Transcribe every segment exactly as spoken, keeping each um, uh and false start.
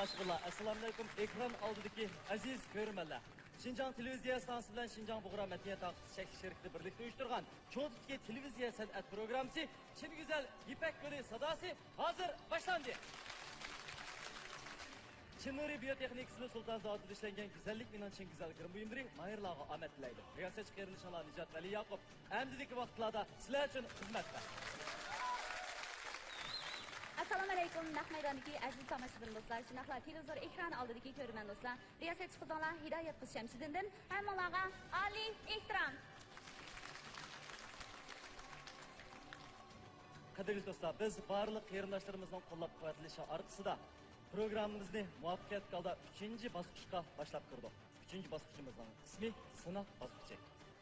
بىسمىللا، ئەسسالامۇئەلەيكۇم، ئېكران ئالدىدىكى ئەزىز كۆرۈرمەنلەر. شىنجاڭ تېلېۋىزىيە ئىستانسىسى بىلەن شىنجاڭ بۇغرا مەدەنىيەت تارقىتىش چەكلىك شىركىتى بىرلىكتە ئۇيۇشتۇرغان چوڭ تىپتىكى تېلېۋىزىيە سەنئەت پروگراممىسى چىن گۈزەل يىپەك گۈلى ساداسى ھازىر باشلاندى. چىن نۇرى بىيو تېخنىكىسىنىڭ سۇلتان زاۋۇتىدا ئىشلەنگەن گۈزەللىك مېنىڭ چىن گۈزەل گىرىم بۇيۇملىرى ماھىرلارغا ئومەت تىلەيدۇ. رىياسەتچى قېرىندىشىڭلار نىجات ۋەلى ياقۇپ ئەمدىكى ۋاقىتلاردا سىلەر ئۈچۈن خىزمەتتە. ئەسسالامۇئەلەيكۇم، نەق مەيداندىكى ئەزىز تاماشىبىن دوستلار، شۇنداقلا تېلېۋىزور ئېكرانى ئالدىدىكى كۆرۈرمەن دوستلار، رىياسەتچى قىزىڭلار ھىدايەت قىز شەمشىدىندىن ھەممىڭلارغا ئالىي ئېھتىرام. قەدىرلىك دوستلار، بىز بارلىق قېرىنداشلىرىمىزنىڭ قوللاپ-قۇۋۋەتلىشى ئارقىسىدا پروگراممىمىزنى مۇۋەپپەقىيەتلىك ھالدا ئۈچىنچى باسقۇچقا باشلاپ كىردۇق. ئۈچىنچى باسقۇچىمىزنىڭ ئىسمى سىناق باسقۇچى.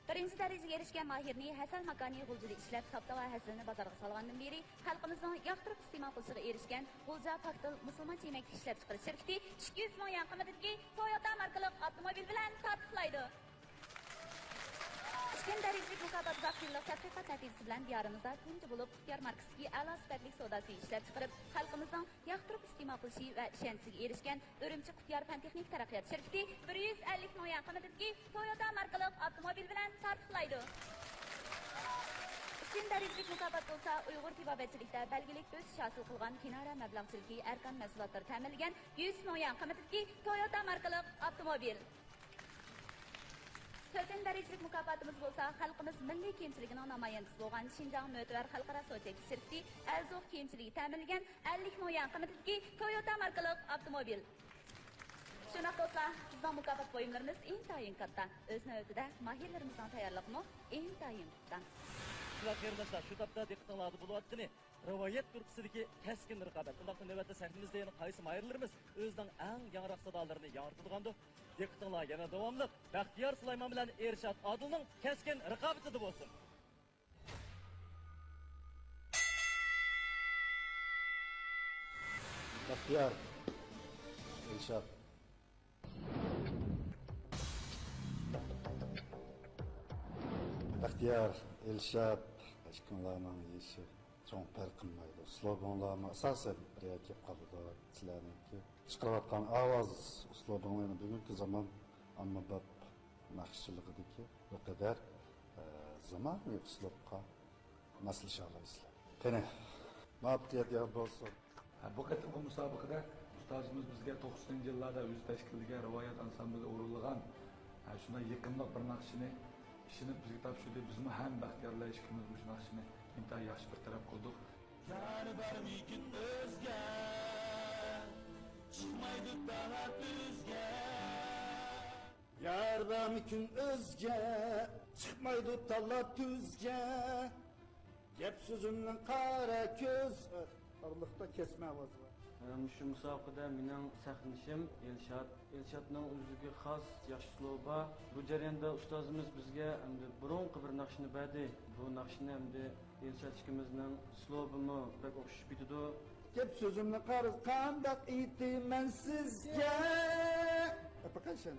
بىرىنچى دەرىجىگە ئېرىشكەن ماھىرنى ھەسەل ماكانى غۇلجىدا ئىشلەپ، ساپتا ۋە ھەسىلنى بازارغا سالغاندىن بېرى، خەلقىمىزنىڭ ياقتۇرۇپ ئىستېمال قىلىشىغا ئېرىشكەن غۇلجا پاكتىل مۇسۇلمانچە يېمەكلىك ئىشلەپچىقىرىش شىركىتى ئىككى يۈز مىڭ يۈەن قىممىتىدىكى تويوتا ماركىلىق ئاپتوموبىل بىلەن تارتۇقلايدۇ. ئىككىنچى دەرىجىلىك مۇكاپات ئۇزاق يىللىق تەتقىقات نەتىجىسى بىلەن دىيارىمىزدا تۇنجى بولۇپ قۇتيار ماركىسىدىكى ئەلا سۈپەتلىك سوداسىنى ئىشلەپچىقىرىپ، خەلقىمىزنىڭ ياقتۇرۇپ ئىستېمال قىلىشى ۋە ئىشەنچىسىگە ئېرىشكەن ئۈرۈمچى قۇتيار پەن تېخنىكا تەرەققىيات شىركىتى بىر يۈز ئەللىك مىڭ يۈەن قىممىتىدىكى تويوتا ماركىلىق ئاپتوموبىل بىلەن تارتۇقلايدۇ. ئۈچىنچى دەرىجىلىك مۇكاپات بولسا ئۇيغۇر تېبابەتچىلىكتە بەلگىلىك ئۆسۈش ھاسىل قىلغان كىنارە مەبلەغچىلىكى ئەركان مەھسۇلاتلىرى تەمىنلىگەن يۈز مىڭ يۈەن قىممىتىدىكى تويوتا ماركىلىق ئاپتوموبىل. تۆتىنچى دەرىجىلىك مۇكاپاتىمىز بولسا خەلقىمىز مىللىي كىيىمچىلىكىنىڭ نامايەندىسى بولغان شىنجاڭ مۆتىۋەر خەلقئارا سودا چەكلىك شىركىتى ئەلزوق كىيىمچىلىكى تەمىنلىگەن ئەللىك مىڭ يۈەن قىممىتىدىكى تويوتا ماركىلىق ئاپتوموبىل. شۇنداق دوستلار، بىزنىڭ مۇكاپات بۇيۇملىرىمىز ئىنتايىن كاتتا. ئۆز نۆۋىتىدە ماھىرلىرىمىزنىڭ تەييارلىقىمۇ ئىنتايىن پۇختا. شۇنداق قېرىنداشلار، شۇ تاپتا دىققىتىڭلاردا بولۇۋاتقىنى رىۋايەت گۇرۇپپىسىدىكى كەسكىن رىقابەت. ئۇنداقتا نۆۋەتتە سەھنىمىزدە يەنە قايسى ماھىرلىرىمىز ئۆزىنىڭ ئەڭ ياڭراق سادالىرىنى ياڭرىتىدىغاندۇ؟ دىققىتىڭلار يەنە داۋاملىق بەختىيار سۇلايمان بىلەن ئېرشات ئادىلنىڭ كەسكىن رىقابىتىدە بولسۇن. بەختىيار، ئېلشات. بەختىيار، ئېلشات، ئىككىڭلارنىڭ يېشى چوڭ پەرق قىلمايدۇ. ئۇسلۇبۇڭلارمۇ ئاساسەن بىر يەرگە كېلىپ قالىدۇ سىلەرنىڭكى. چىقىرىۋاتقان ئاۋاز ئۇسلۇبۇڭلارنى بۈگۈنكى زامان ئاممىباب ناخشىچىلىقىدىكى بۇ قەدەر، ئە، زامانىۋى ئۇسلۇبقا ماسلىشالايسىلەر. قېنى، مۇۋەپپەقىيەت يار بولسۇن. ھە، بۇ قېتىمقى مۇسابىقىدە ئۇستازىمىز بىزگە توقسىنىنچى يىللاردا ئۆزى تەشكىللىگەن رىۋايەت ئانسامبىلى ئورۇنلىغان، ھە، شۇنداق يېقىملىق بىر ناخشىنى ئىشىنىپ بىزگە تاپشۇردى. بىزمۇ ھەم بەختىيار بىلەن ئىككىمىز مۇشۇ ناخشىنى ئىنتايىن ياخشى بىر تەرەپ قىلدۇق. يار بارمىكىن ئۆزگە، چىقمايدۇ تالا تۈزگە. يار بارمىكىن ئۆزگە، چىقمايدۇ تالا تۈزگە. گەپ سۆزۈمنىڭ قارا كۆز. ئارىلىقتا كەسمە ئاۋاز بار. مۇشۇ مۇسابىقىدە مېنىڭ سەھنىشىم ئېلشات. ئېلشاتنىڭ ئۆزىگە خاس ياخشى ئۇسلۇبى بار. بۇ جەرياندا ئۇستازىمىز بىزگە ئەمدى بۇرۇنقى بىر ناخشىنى بەردى. بۇ ناخشىنى ئەمدى ئېلشات ئىككىمىزنىڭ ئۇسلۇبىمۇ بەك ئوخشىشىپ كېتىدۇ. گەپ سۆزۈمنى قارا، قانداق ئېيتىمەن سىزگە؟ ئەپەقەشەن.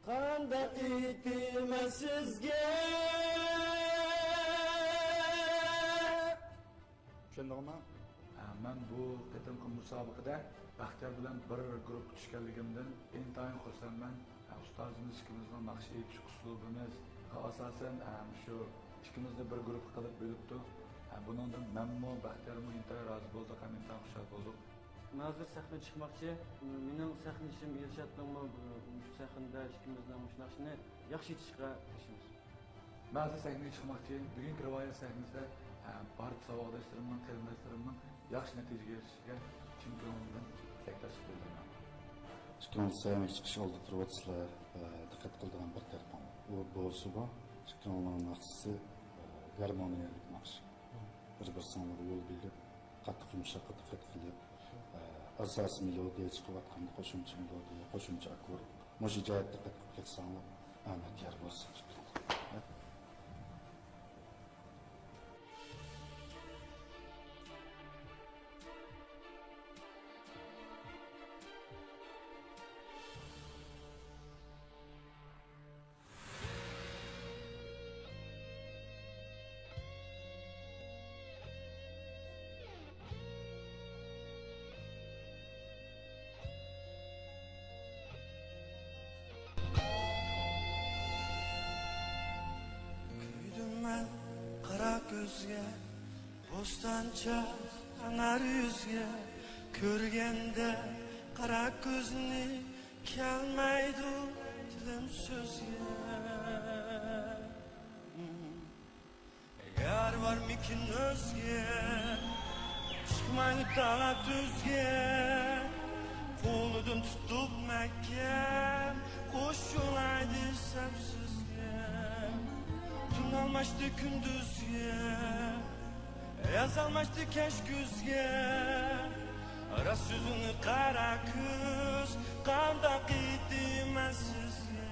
قانداق ئېيتىمەن سىزگە؟ چۈشەندىڭمۇ؟ ھە، مەن بۇ قېتىمقى مۇسابىقىدە بەختىيار بىلەن بىر گۇرۇپپا چۈشكەنلىكىمدىن ئىنتايىن خۇرسەنمەن. ھە، ئۇستازىمىز ئىككىمىزنىڭ ناخشا ئېيتىش ئۇسلۇبىمىزغا ئاساسەن، ھە، مۇشۇ ئىككىمىزنى بىر گۇرۇپپا قىلىپ بۆلۈپتۇ. ھە، بۇنىڭدىن مەنمۇ، بەختىيارمۇ ئىنتايىن رازى بولدۇق ھەم ئىنتايىن خۇشال بولدۇق. مەن ھازىر سەھنىگە چىقماقچى. مېنىڭ سەھنىشىم ئېلشاتنىڭمۇ مۇشۇ سەھنىدە ئىككىمىزنىڭ مۇشۇ ناخشىنى ياخشى ئېيتىشىغا تىرىشىمىز. مەن ھازىر سەھنىگە چىقماقچى. بۈگۈنكى رىۋايەت سەھنىسىدە، ئە، بارلىق ساۋاقداشلىرىمنىڭ، قېرىنداشلىرىمنىڭ ياخشى نەتىجىگە ئېرىشىشىگە چىن كۆڭلۈمدىن تىلەكداشلىق بىلدۈرىمەن. ئىككىڭلار سەھنىگە چىقىش ئالدىدا تۇرۇۋاتىسىلەر، ئە، دىققەت قىلىدىغان بىر تەرىپىڭلار. ئۇ بولسىمۇ، ئىككىڭلارنىڭ ناخشىسى، ئە، گارمونىيەلىك ناخشا. بىر-بىرسىڭلارغا يول بېرىپ، قاتتىق يۇمشاققا دىققەت قىلىپ، ئە، ئاساسىي مېلودىيە چىقىۋاتقاندا قوشۇمچە مېلودىيە، قوشۇمچە ئاككورد. مۇشۇ جەھەتتە دىققەت قىلىپ كەتسەڭلار، ئەمەت يار بولسۇن. سۆزگە، بوستانچا ئانار يۈزگە، كۆرگەندە قارا كۆزنى، كەلمەيدۇ تىلىم سۆزگە. يار بارمىكىن ئۆزگە، چىقمايدۇ تالا تۈزگە، قولىدىن تۇتۇپ مەھكەم، قوشۇلاي دېسەم سۆزگە، تۈن ئالماشتى كۈندۈزگە، ياز ئالماشتى كەچ كۈزگە، راست سۆزۈڭنى قارا كۈز، قانداق ئېيتىمەن سىزگە؟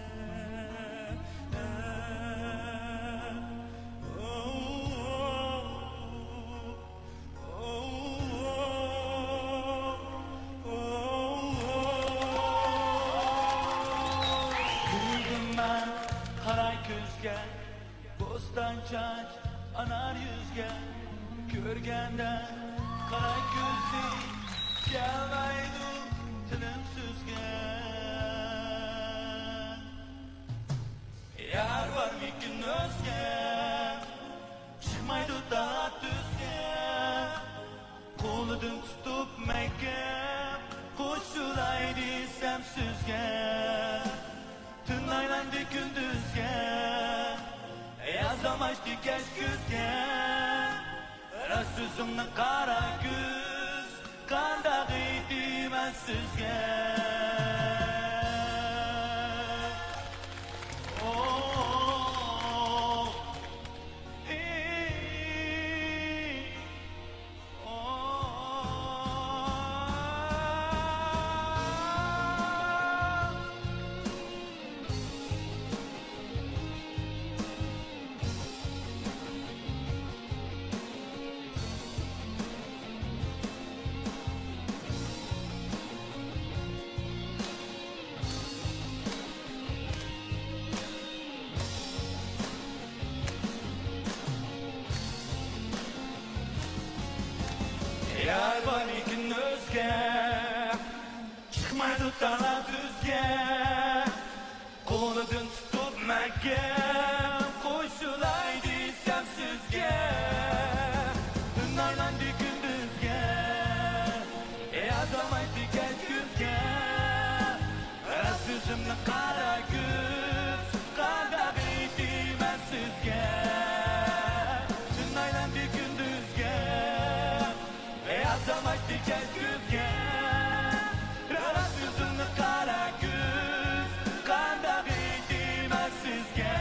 تۇردۇم مەن قارا كۈزگە، بوستان چاچ ئانار يۈزگە، كۆرگەندە قارا كۆزنى، كەلمەيدۇ تىلىم سۆزگە. يار بارمىكىن ئۆزگە، چىقمايدۇ تالا تۈزگە، قولىدىن تۇتۇپ مەھكەم، قوشۇلاي دېسەم سۆزگە، تۈن ئايلاندى كۈندۈزگە، ياز ئالماشتى كەچ كۈزگە، راست سۆزۈڭنى قارا كۈز، قانداق ئېيتىمەن سىزگە؟ ئوھ، ئېي، ئوھ. يار بارمىكىن ئۆزگە، چىقمايدۇ تالا تۈزگە، قولىدىن تۇتۇپ مەھكەم، قوشۇلاي دېسەم سۆزگە، تۈن ئايلاندى كۈندۈزگە، ياز ئالماشتى كەچ كۈزگە، راست سۆزۈمنى قارا كۈز، قانداق ئېيتىمەن سۆزگە، تۈن ئايلاندى كۈندۈزگە، ياز ئالماشتى كەچ كۈزگە، راست سۆزۈمنى قارا كۈز، قانداق ئېيتىمەن سىزگە؟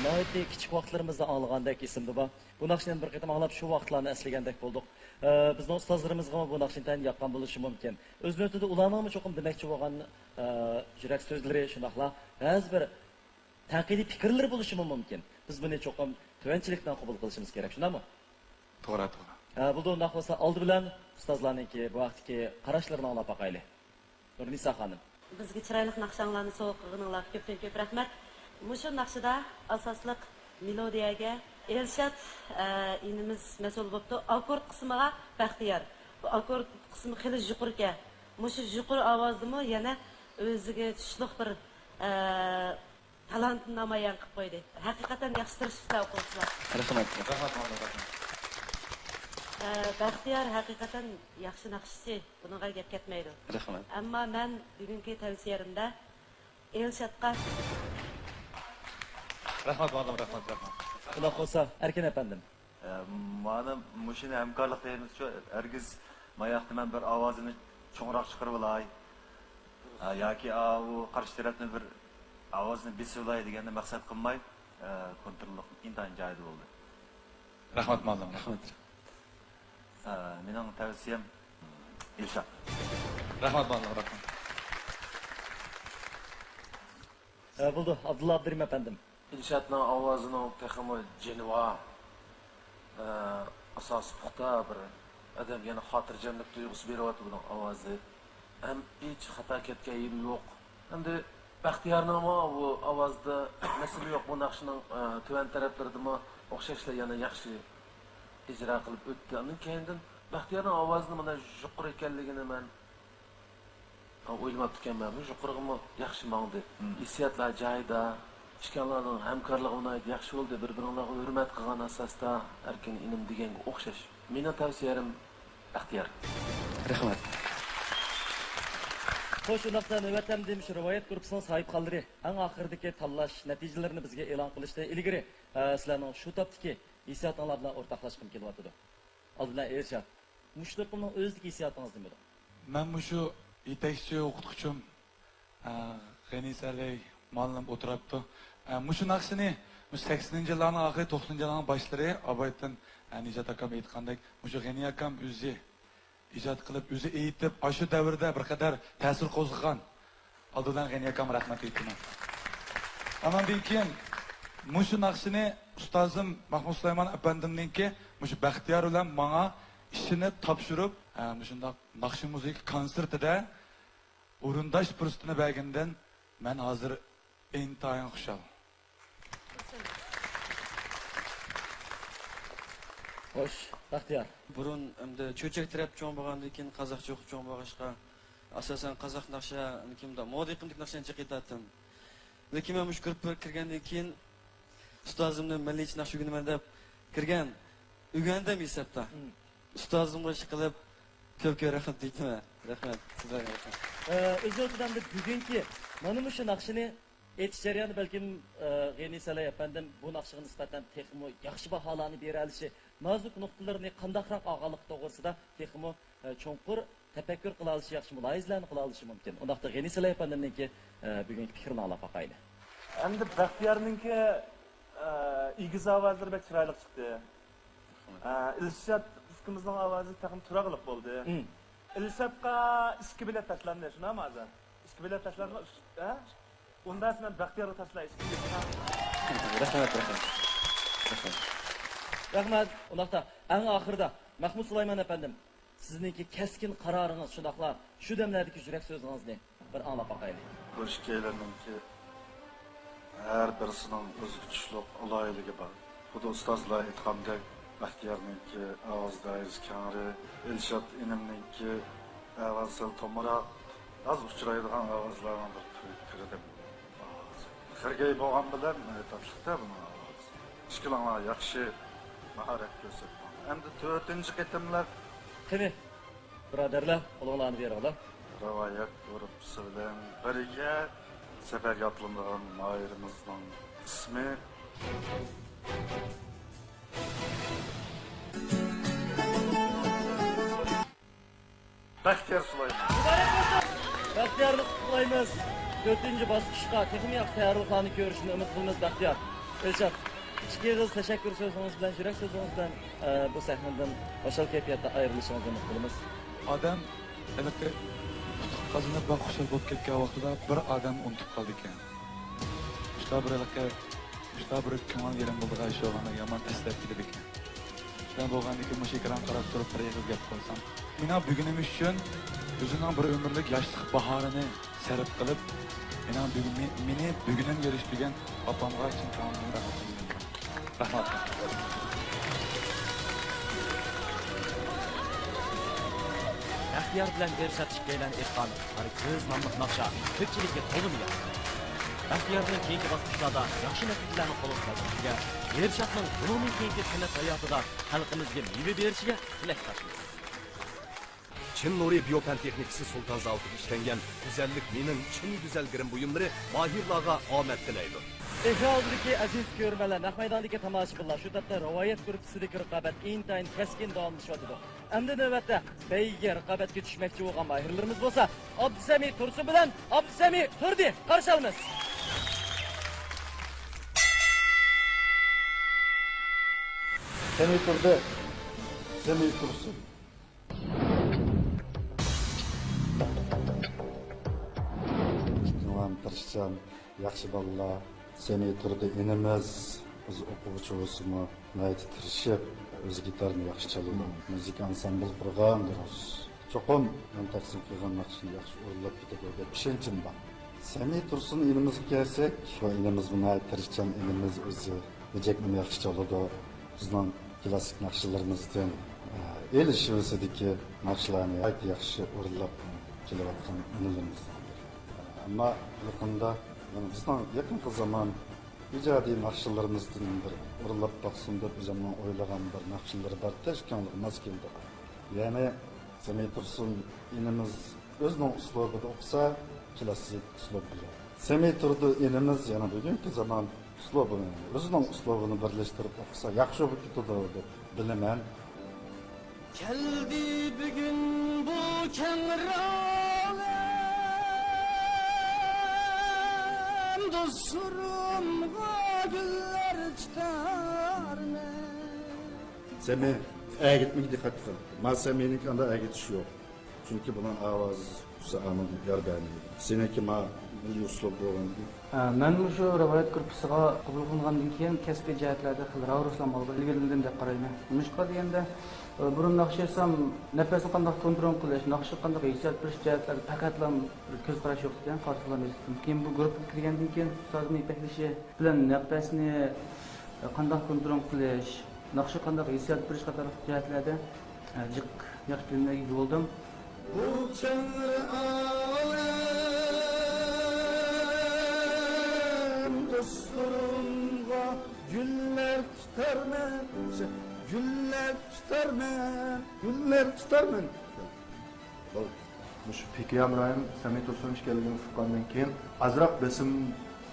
ناھايىتى كىچىك ۋاقىتلىرىمىزدا ئاڭلىغاندەك ئېسىمدە بار. بۇ ناخشىنى بىر قېتىم ئاڭلاپ، شۇ ۋاقىتلارنى ئەسلىگەندەك بولدۇق. ئە، بىزنىڭ ئۇستازلىرىمىزغىمۇ بۇ ناخشىنى تەن ياققان بولۇشى مۇمكىن. ئۆز نۆۋىتىدە ئۇلارنىڭمۇ چوقۇم دېمەكچى بولغان، ئە، يۈرەك سۆزلىرى، شۇنداقلا بەزى بىر تەنقىدىي پىكىرلىرى بولۇشىمۇ مۇمكىن. بىز بۇنى چوقۇم تۆۋەنچىلىك بىلەن قوبۇل قىلىشىمىز كېرەك، شۇنداقمۇ؟ توغرا، توغرا. ئە، بولدى، ئۇنداق بولسا ئالدى بىلەن ئۇستازلارنىڭكى بۇ ھەقتىكى قاراشلىرىنى ئاڭلاپ باقايلى. نۇرنىسا خانىم. بىزگە چىرايلىق ناخشاڭلارنى سوۋغا قىلغىنىڭلارغا كۆپتىن كۆپ رەھمەت. مۇشۇ ناخشىدا ئاساسلىق مېلودىيەگە ئېلشات، ئە، ئىنىمىز مەسئۇل بوپتۇ. ئاككورد قىسمىغا بەختىيار. بۇ ئاككورد قىسمى خېلى يۇقىرىكەن. مۇشۇ يۇقىرى ئاۋازدىمۇ يەنە ئۆزىگە چۈشلۈق بىر، ئە، تالانتنى نامايان قىلىپ قويدى. ھەقىقەتەن ياخشى تىرىشىپسىلەر ئوقۇغۇچىلار. رەھمەت. رەھمەت، رەھمەت. ئە، بەختىيار ھەقىقەتەن ياخشى ناخشىچى، بۇنىڭغا گەپ كەتمەيدۇ. رەھمەت. ئەمما مەن بۈگۈنكى تەۋسىيەمدە ئېلشاتقا. رەھمەت، مۇئەللىم، رەھمەت، رەھمەت. ئۇنداق بولسا، ئەركىن ئەپەندىم. ئە، مانا مۇشۇنى ھەمكارلىق دەيمىزچۇ، ھەرگىز ماياقتا مەن بىر ئاۋازىمنى چوڭراق چىقىرىۋالاي، ئە، ياكى ئاۋۇ قارشى تەرەپنى بىر ئاۋازىنى بېسىۋالاي دېگەننى مەقسەت قىلماي، ئە، كونتروللۇق ئىنتايىن جايىدا بولدى. رەھمەت، مۇئەللىم. رەھمەت. ئە، مېنىڭ تەۋسىيەم ئىلشات. رەھمەت، مۇئەللىم، رەھمەت. ئە، بولدى، ئابدۇللا ئابدۇرېھىم ئەپەندىم. ئىلشاتنىڭ ئاۋازىنىڭ تېخىمۇ جېنىۋا، ئە، ئاساسى پۇختا بىر، ئادەم يەنە خاتىرجەملىك تۇيغۇسى بېرىۋاتىدۇ بۇنىڭ ئاۋازى. ھەم ھېچ خاتا كەتكەن يېرى يوق. ئەمدى بەختىيارنىڭمۇ بۇ ئاۋازدا مەسىلە يوق. بۇ ناخشىنىڭ، ئە، تۆۋەن تەرەپلىرىدىمۇ ئوخشاشلا يەنە ياخشى ئىجرا قىلىپ ئۆتتى. ئاندىن كەينىدىن بەختىيارنىڭ ئاۋازىنىڭ مانا يۇقىرى ئىكەنلىكىنى مەن ئويلىماپتىكەنمەن. بۇ يۇقىرىغىمۇ ياخشى ماڭدى. مم. ھېسسىياتلار جايىدا. ئىككىڭلارنىڭ ھەمكارلىقى ناھايىتى ياخشى بولدى. بىر-بىرىڭلارغا ھۆرمەت قىلغان ئاساستا، ئەركىن ئىنىم دېگەنگە ئوخشاش. مېنىڭ تەۋسىيەم بەختىيار. رەھمەت. خوش، ئۇنداقتا نۆۋەتتە ئەمدى مۇشۇ رىۋايەت گۇرۇپپىسىنىڭ ساھىبخانلىرى ئەڭ ئاخىرىدىكى تاللاش نەتىجىلىرىنى بىزگە ئېلان قىلىشتىن ئىلگىرى، ئە، سىلەرنىڭ شۇ تاپتىكى ھېسسىياتىڭلار بىلەن ئورتاقلاشقۇم كېلىۋاتىدۇ. ئالدى بىلەن ئېرشات، مۇشۇ توپلامنىڭ ئۆزىدىكى ھېسسىياتىڭىز نېمىدۇ؟ مەن مۇشۇ يېتەكچى ئوقۇتقۇچىم، ئە، غېنى سەلەي مۇئەللىم ئولتۇرۇپتۇ. ئە، مۇشۇ ناخشىنى مۇشۇ سەكسىنىنچى يىللارنىڭ ئاخىرى، توقسىنىنچى يىللارنىڭ باشلىرى ئابايتىن، ئە، نىجات ئاكام ئېيتقاندەك، مۇشۇ غېنى ئاكام ئۆزى ئىجاد قىلىپ، ئۆزى ئېيتىپ، ئاشۇ دەۋردە بىر قەدەر تەسىر قوزغىغان. ئالدىدىن غېنى ئاكامغا رەھمەت ئېيتىمەن. ئاناندىن كېيىن مۇشۇ ناخشىنى ئۇستازىم مەخمۇت سۇلايمان ئەپەندىمنىڭكى مۇشۇ بەختىيار بىلەن ماڭا ئىشىنىپ تاپشۇرۇپ، ھە، مۇشۇنداق ناخشا مۇزىكا كونسېرتىدا ئورۇنداش پۇرسىتىنى بەرگىنىدىن مەن ھازىر ئىنتايىن خۇشال. خوش، بەختىيار. بۇرۇن ئەمدى چۆچەك تەرەپ چوڭ بولغاندىن كېيىن، قازاقچە ئوقۇپ چوڭ بولغاچقا، ئاساسەن قازاق ناخشا، كىمدا مودا ئېقىمدىكى ناخشىنى جىق ئېيتاتتىم. لېكىن مەن مۇشۇ گۇرۇپپىغا كىرگەندىن كېيىن، ئۇستازىمدىن مىللىيچە ناخشا ئۆگىنىمەن دەپ كىرگەن، ئۆگەندىم ھېسابتا. مم. ئۇستازىمغا ئىشقىلىپ كۆپ كۆپ رەھمەت ئېيتىمەن. رەھمەت، سىزلەرگە رەھمەت. ئە، ئۆزىڭىز بىلەن بىز بۈگۈنكى مانا مۇشۇ ناخشىنى ئېيتىش جەريانى بەلكىم، ئە، غېنى سەلەي ئەپەندىم بۇ ناخشىغا نىسبەتەن تېخىمۇ ياخشى باھالارنى بېرەلىشى، نازۇك نۇقتىلىرىنى قانداقراق ئالغانلىقى توغرىسىدا تېخىمۇ، ئە، چوڭقۇر تەپەككۇر قىلالىشى، ياخشى مۇلاھىزىلەرنى قىلالىشى مۇمكىن. ئۇنداقتا غېنى سەلەي ئەپەندىمنىڭكى، ئە، بۈگۈنكى پىكرىنى ئاڭلاپ باقايلى. ئەمدى بەختىيارنىڭكى، ئە، ئېگىز ئاۋازلىرى بەك چىرايلىق چىقتى. ئە، ئىلشات ئۇكىمىزنىڭ ئاۋازى تېخىمۇ تۇراقلىق بولدى. مم. ئىلشاتقا ئىككى بېلەت تاشلاندى، شۇنداقمۇ ھازىر؟ ئىككى بېلەت تاشلاندىمۇ؟ ئۈچ، ھە؟ ئۇنداق مەن بەختىيارغا تاشلاي، ئىككى بېلەت. رەھمەت، رەھمەت. رەھمەت. رەھمەت. ئۇنداقتا ئەڭ ئاخىرىدا مەخمۇت سۇلايمان ئەپەندىم، سىزنىڭكى كەسكىن قارارىڭىز، شۇنداقلا شۇ دەملەردىكى يۈرەك سۆزىڭىزنى بىر ئاڭلاپ باقايلى. بۇ ئىككىيلەننىڭكى ھەر بىرسىنىڭ ئۆزىگە تۇشلۇق ئالاھىدىلىكى بار. خۇددى ئۇستازلار ئېيتقاندەك، بەختىيارنىڭكى ئاۋاز دائىرىسى كەڭرى، ئىلشات ئىنىمنىڭكى ئاۋازى سەل تومراق، ئاز ئۇچرايدىغان ئاۋازلارنىڭ بىر تۈرى، تۈرىدىن ئاۋازى. خىرگەي بولغان بىلەن، ئە، تاتلىقتا بۇنىڭ ئاۋازى. ئىككىلىڭلار ياخشى ماھارەت كۆرسەتتىڭلار. ئەمدى تۆتىنچى قېتىملىق. قېنى، بۇرادەرلەر، قولۇڭلارنى بېرىڭلار. رىۋايەت گۇرۇپپىسى بىلەن بىرگە سەپەرگە ئاتلىنىدىغان ماھىرىمىزنىڭ ئىسمى. بەختىيار سۇلايمان. مۇبارەك بولسۇن! بەختىيارنى قۇتلۇقلايمىز. تۆتىنچى باسقۇچقا تېخىمۇ ياخشى تەييارلىقلارنى كۆرۈشنى ئۈمىد قىلىمىز، بەختىيار. ئىلشات، ئىككى ئېغىز تەشەككۈر سۆزىڭىز بىلەن، يۈرەك سۆزىڭىز بىلەن، ئە، بۇ سەھنىدىن خۇشال كەيپىياتتا ئايرىلىشىڭىزنى ئۈمىد قىلىمىز. ئادەم ھېلىقى ئۇتۇق قازىنىپ ۋە خۇشال بولۇپ كەتكەن ۋاقتىدا بىر ئادەمنى ئۇنتۇپ قالىدىكەن. شۇنداق بىر ھېلىقى، شۇنداق بىر كۆڭۈل يېرىم بولىدىغان ئىش بولغاندا يامان ئەسلەپ كېتىدىكەن. شۇنداق بولغاندىكىن مۇشۇ ئېكرانغا قاراپ تۇرۇپ بىر ئېغىز گەپ قىلسام. مېنىڭ بۈگۈنۈم ئۈچۈن ئۆزىنىڭ بىر ئۆمۈرلۈك ياشلىق باھارىنى سەرپ قىلىپ، مېنىڭ بۈگۈن، مېنى بۈگۈنۈمگە ئېرىشتۈرگەن ئاپامغا چىن كۆڭلۈمدىن رەھمىتىمنى بىلدۈرىمەن. رەھمەت. بەختىيار بىلەن ئېرشات ئىككىيلەن ئېيتقان ھەرگىز ناملىق ناخشا كۆپچىلىككە تولىمۇ ياقتى. بەختىيارنىڭ كېيىنكى باسقۇچلاردا ياخشى نەتىجىلەرنى قولغا كەلتۈرۈشىگە، ئېرشاتنىڭ بۇنىڭدىن كېيىنكى سەنئەت ھاياتىدا خەلقىمىزگە مېۋە بېرىشىگە تىلەكداشمىز. چىن نۇرى بىيو پەن تېخنىكىسى سۇلتان زاۋۇتىدا ئىشلەنگەن گۈزەللىك مېنىڭ چىن گۈزەل گىرىم بۇيۇملىرى ماھىرلارغا ئامەت تىلەيدۇ. ئېكران ئالدىدىكى ئەزىز كۆرۈرمەنلەر، نەق مەيداندىكى تاماشىبىنلار، شۇ تاپتا رىۋايەت گۇرۇپپىسىدىكى رىقابەت ئىنتايىن كەسكىن داۋاملىشىۋاتىدۇ. ئەمدى نۆۋەتتە بەيگىگە، رىقابەتكە چۈشمەكچى بولغان ماھىرلىرىمىز بولسا ئابدۇسەمى تۇرسۇن بىلەن ئابدۇسەمى تۇردى قارشى ئالىمىز. سەمى تۇردى. سەمى تۇرسۇن. جۇۋان، تىرىشچان، ياخشى بالىلار. سەمى تۇردى ئىنىمىز. قىز ئوقۇغۇچى بولسىمۇ، ناھايىتى تىرىشىپ، ئۆزى گىتارنى ياخشى چالىدۇ. مۇزىكا ئانسامبىل قۇرغان، دۇرۇس. چوقۇم مەن تەقسىم قىلغان ناخشىنى ياخشى ئورۇنلاپ كېتىدۇ دەپ ئىشەنچىم بار. سەمى تۇرسۇن ئىنىمىزغا كەلسەك، بۇ ئىنىمىز ناھايىتى تىرىشچان ئىنىمىز، ئۆزى بېجەكنىمۇ ياخشى چالىدۇ. بىزنىڭ كلاسسىك ناخشىلىرىمىزدىن، ئە، ئېلىش شىۋىسىدىكى ناخشىلارنى ناھايىتى ياخشى ئورۇنلاپ كېلىۋاتقان ئىنىلىرىمىزدىن بىرى. ئەمما يېقىندا، يەنى بىزنىڭ يېقىنقى زامان ئىجادىي ناخشىلىرىمىزدىن بىر ئورۇنلاپ باقسۇن دەپ ئۆزۈمنىڭ ئويلىغان بىر ناخشىلىرى بار، تەشكىلاتقا ماس كېلىدىغان. يەنى سەمى تۇرسۇن ئىنىمىز ئۆزىنىڭ ئۇسلۇبىدا ئوقۇسا، كلاسسىك ئۇسلۇب بىلەن. سەمى تۇردى ئىنىمىز يەنە بۈگۈنكى زامان ئۇسلۇبىنى، ئۆزىنىڭ ئۇسلۇبىنى بىرلەشتۈرۈپ ئوقۇسا ياخشى بولۇپ كېتىدۇ دەپ بىلىمەن. كەلدى بۈگۈن بۇ كەڭرى ئالەم، دوستلىرىمغا گۈللەر تۇتارمەن. سەمى ئەگىتمىگە دىققەت قىل. ما سەمىنىڭكى ئاندا ئەگىتىش يوق. چۈنكى بۇنىڭ ئاۋازى ئۇسسا ئانىڭ يار بەرمەيدۇ. سېنىڭكى ما مىللىي ئۇسلۇب بولغاندىن كېيىن. ئە، مەن مۇشۇ رىۋايەت گۇرۇپپىسىغا قوبۇل قىلىنغاندىن كېيىن كەسپىي جەھەتلەردە خېلى راۋۇرۇسلانغانلىقىنى ئىلگىرىلىدىم دەپ قارايمەن. نېمىشقا دېگەندە، ئە، بۇرۇن ناخشا يازسام، نەپەسنى قانداق كونترول قىلىش، ناخشىغا قانداق ھېسسىيات بېرىش جەھەتلەردە پەقەتلا بىر كۆز قاراش يوق ئىكەن، قارشىلام يېزىپتىم. كېيىن بۇ گۇرۇپپىغا كىرگەندىن كېيىن ئۇستازىمنىڭ يېتەكلىشى بىلەن نەپەسنى قانداق كونترول قىلىش، ناخشا قانداق ھېسسىيات بېرىش قاتارلىق جەھەتلەردە، ئە، جىق ياخشى بىلىملەرگە ئىگە بولدۇم. بۇ كەڭرى ئالەم دوستلىرىمغا گۈللەر تۇتارمەن، گۈللەر تۇتارمەن، گۈللەر تۇتارمەن. مۇشۇ پىكى ھەمراھىم سەمى تۇرسۇن ئىكەنلىكىنى ئۇققاندىن كېيىن ئازراق بېسىم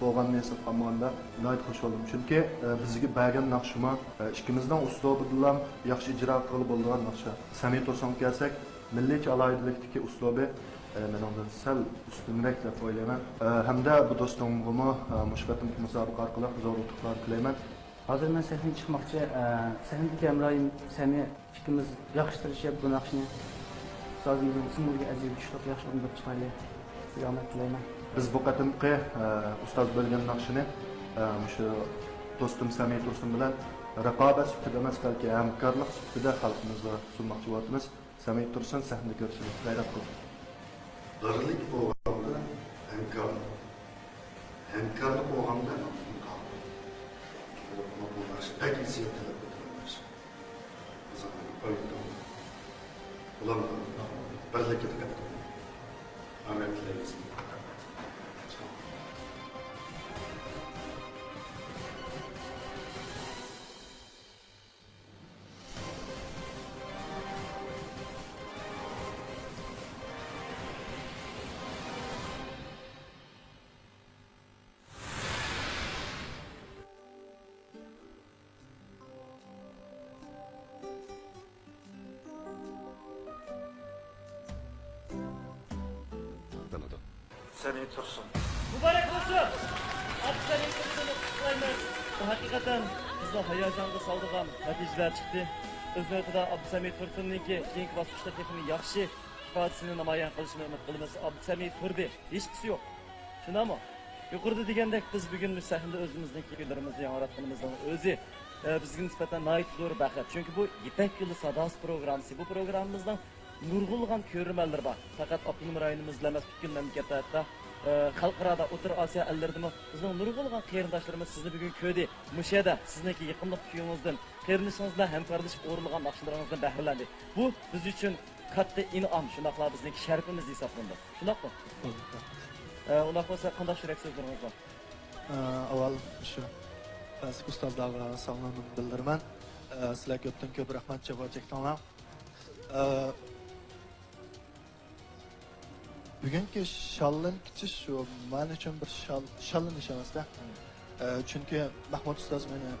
بولغاننى ھېسابقا ئالمىغاندا ناھايىتى خۇش بولدۇم. چۈنكى، ئە، بىزگە بەرگەن ناخشىمۇ، ئە، ئىككىمىزنىڭ ئۇسلۇبىدىلا ياخشى ئىجرا قىلغىلى بولىدىغان ناخشا. سەمى تۇرسۇنغا كەلسەك، مىللىيچە ئالاھىدىلىكتىكى ئۇسلۇبى، ئە، مېنىڭدىن سەل ئۈستۈنرەك دەپ ئويلايمەن. ئە، ھەمدە بۇ دوستۇمغىمۇ، ئە، مۇشۇ قېتىمقى مۇسابىقە ئارقىلىق زور ئۇتۇقلار تىلەيمەن. ھازىر مەن سەھنىگە چىقماقچى. ئە، سەھنىدىكى ھەمراھىم سەمى ئىككىمىز ياخشى تىرىشىپ بۇ ناخشىنى ئۇستازىمىزنىڭ سىڭلىگە ئەزىز چۈشلۈك ياخشى ئورۇنداپ چىقايلى. سىزگە ئامەت تىلەيمەن. بىز بۇ قېتىمقى، ئە، ئۇستاز بۆلگەن ناخشىنى، ئە، مۇشۇ دوستۇم سەمى تۇرسۇن بىلەن رىقابەت سۈپىتىدە ئەمەس، بەلكى ھەمكارلىق سۈپىتىدە خەلقىمىزغا سۇنماقچى بولۇۋاتىمىز. سەمى تۇرسۇن سەھنىدە كۆرۈشىمىز. غەيرەت قىلىڭ. بىرلىك بولغاندا ھەمكارلىق، ھەمكارلىق بولغاندا مۇمكىن. بۇ ناخشا بەك ھېسسىيات تەلەپ قىلىدىغان ناخشا. بىز ئايتتۇق. بۇلارنىڭ بىرلىككە دىققەت قىلىڭ. ئامەت تىلەيمىز. سەمى تۇرسۇن. مۇبارەك بولسۇن! ئابدۇسەمى تۇرسۇننى قۇتلۇقلايمىز. بۇ ھەقىقەتەن بىزنى ھاياجانغا سالىدىغان نەتىجىلەر چىقتى. ئۆز نۆۋىتىدە ئابدۇسەمى تۇرسۇننىڭكى كېيىنكى باسقۇچتا تېخىمۇ ياخشى ئىپادىسىنى نامايان قىلىشىنى ئۈمىد قىلىمىز. ئابدۇسەمى تۇردى، ھېچقىسى يوق. شۇنداقمۇ؟ يۇقىرىدا دېگەندەك، بىز بۈگۈن مۇشۇ سەھنىدە ئۆزىمىزنىڭ كۈيلىرىمىزنى ياڭراتقىنىمىزنىڭ ئۆزى، ئە، بىزگە نىسبەتەن ناھايىتى زور بەخت. چۈنكى بۇ يىپەك يولى ساداسى پروگراممىسى. بۇ پروگراممىمىزنىڭ نۇرغۇنلىغان كۆرۈرمەنلىرى بار. پەقەت ئاپتونوم رايونىمىزدا ئەمەس، پۈتكۈل مەملىكەتتە، ھەتتا، ئە، خەلقئارادا، ئوتتۇرا ئاسىيا ئەللىرىدىمۇ بىزنىڭ نۇرغۇنلىغان قېرىنداشلىرىمىز سىزنى بۈگۈن كۆردى. مۇشۇ يەردە سىزنىڭكى يېقىملىق كۈيىڭىزدىن، قېرىندىشىڭىز بىلەن ھەمكارلىشىپ ئورۇنلىغان ناخشىلىرىڭىزدىن بەھرىلەندى. بۇ بىز ئۈچۈن كاتتا ئىنئام، شۇنداقلا بىزنىڭكى شەرىپىمىز ھېسابلىنىدۇ. شۇنداقمۇ؟ ئە، ئۇنداق بولسا، قانداق يۈرەك سۆزلىرىڭىز بار؟ ئە، ئاۋۋال شۇ پەسلىك ئۇستازلارغا سالاملىرىمنى بىلدۈرىمەن. ئە، سىلەرگە كۆپتىن كۆپ رەھمەت، جاپا چەكتىڭلار. ئە، بۈگۈنكى شاللىنىش شۇ مەن ئۈچۈن بىر شال-، شاللىنىش ئەمەستە. ئە، چۈنكى مەھمۇد ئۇستاز مېنى،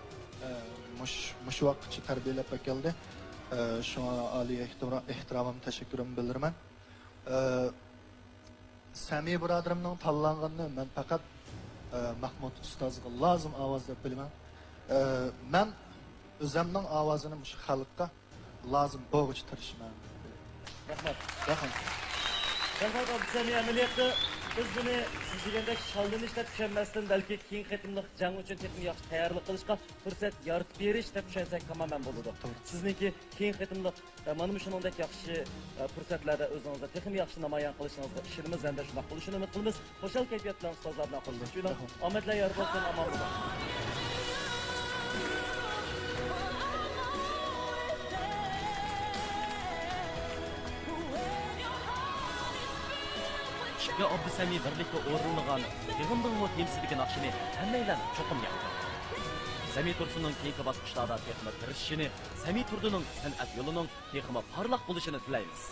ئە، مۇش-، مۇشۇ ۋاقىتقىچە تەربىيەلەپ ئەكەلدى. ئە، شۇڭا ئالىي ئېھتىرا-، ئېھتىرامىم، تەشەككۈرۈمنى بىلدۈرىمەن. ئە، سەمى بۇرادىرىمنىڭ تاللانغىنىنى مەن پەقەت، ئە، مەھمۇد ئۇستازغا لازىم ئاۋاز دەپ بىلىمەن. ئە، مەن ئۆزەمنىڭ ئاۋازىنى مۇشۇ خەلققە لازىم بولغۇچە تىرىشىمەن. رەھمەت. رەھمەت. رەھمەت، ئابدۇسەمى. ئەمەلىيەتتە بىز بۇنى سىز دېگەندەك شاللىنىش دەپ چۈشەنمەستىن، بەلكى كېيىنكى قېتىملىق جەڭ ئۈچۈن تېخىمۇ ياخشى تەييارلىق قىلىشقا پۇرسەت يارىتىپ بېرىش دەپ چۈشەنسەك تامامەن بولىدۇ. توغرا. سىزنىڭكى كېيىنكى قېتىملىق، ئە، مانا مۇشۇنىڭدەك ياخشى، ئە، پۇرسەتلەردە ئۆزىڭىزنى تېخىمۇ ياخشى نامايان قىلىشىڭىزغا ئىشىنىمىز ھەمدە شۇنداق بولۇشىنى ئۈمىد قىلىمىز. خۇشال كەيپىيات بىلەن ئۇستازلار بىلەن خوشلىشىپ يۈرۈڭ. رەھمەت. ئامەتلەر يار بولسۇن، ئامان بولۇڭ. ئىككى ئابدۇسەمى بىرلىكتە ئورۇنلىغان بېغىمدىڭمۇ تېمىسىدىكى ناخشىنى ھەممەيلەن چوقۇم ياقتۇرۇڭ. سەمى تۇرسۇننىڭ كېيىنكى باسقۇچلاردا تېخىمۇ تىرىشىشىنى، سەمى تۇردىنىڭ سەنئەت يولىنىڭ تېخىمۇ پارلاق بولۇشىنى تىلەيمىز.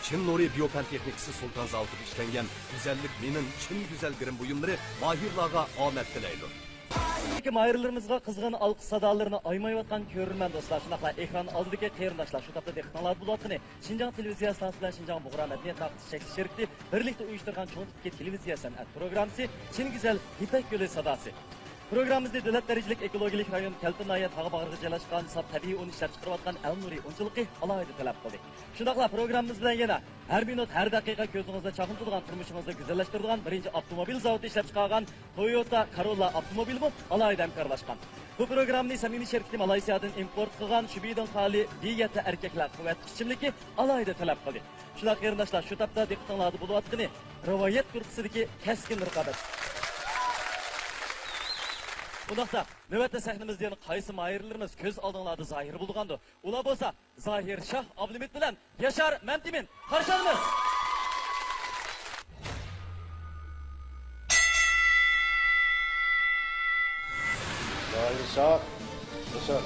چىن نۇرى بىيو پەن تېخنىكىسى سۇلتان زاۋۇتىدا ئىشلەنگەن گۈزەللىك مېنىڭ چىن گۈزەل گىرىم بۇيۇملىرى ماھىرلارغا ئومەك تىلەيدۇ. ماھىرلىرىمىزغا قىزغىن ئالقىش سادالىرىنى ئايىمايۋاتقان كۆرۈرمەن دوستلار، شۇنداقلا ئېكران ئالدىدىكى قېرىنداشلار شۇ تاپتا دىققىتىڭلاردا بولۇۋاتقىنى شىنجاڭ تېلېۋىزىيە ئىستانسىسى بىلەن شىنجاڭ بۇغرا مەدەنىيەت تارقىتىش چەكلىك شىركىتى بىرلىكتە ئۇيۇشتۇرغان چوڭ تىپتىكى تېلېۋىزىيە سەنئەت پروگراممىسى چىن گۈزەل يىپەك يولى ساداسى. پروگراممىمىزنى دۆلەت دەرىجىلىك ئېكولوگىيەلىك رايون كەلپىن ناھىيە تاغ باغرىغا جايلاشقان ساپ تەبىئىي ئۇن ئىشلەپچىقىرىۋاتقان ئەلنۇرى ئۇنچىلىقى ئالاھىدە تەلەپ قىلدى. شۇنداقلا پروگراممىمىز بىلەن يەنە ھەر مىنۇت، ھەر دەقىقە كۆزىڭىزنى چاقنىتىدىغان، تۇرمۇشىڭىزنى گۈزەللەشتۈرىدىغان بىرىنچى ئاپتوموبىل زاۋۇتى ئىشلەپچىقارغان تويوتا كارولا ئاپتوموبىلىمۇ ئالاھىدە ھەمكارلاشقان. بۇ پروگراممىنى سەمىمىي شىركىتى مالايسىيادىن ئىمپورت قىلغان شۈبىدىن خالىي بى يەتتە ئەركەكلەر قۇۋۋەتلىك ئىچىملىكى ئالاھىدە تەلەپ قىلدى. شۇنداق قېرىنداشلار، شۇ تاپتا دىققىتىڭلاردا بولۇۋاتقىنى رىۋايەت گۇرۇپپىسىدىكى كەسكىن رىقابەت. ئۇنداقتا، نۆۋەتتە سەھنىمىزدىن قايسى ماھىرلىرىمىز كۆز ئالدىڭلاردا زاھىر بولىدىغاندۇ؟ ئۇلار بولسا زاھىر شاھ ئابلىمىت بىلەن ياشار مەمتىمىن. قارشى ئالىمىز! زاھىر شاھ، ياشار.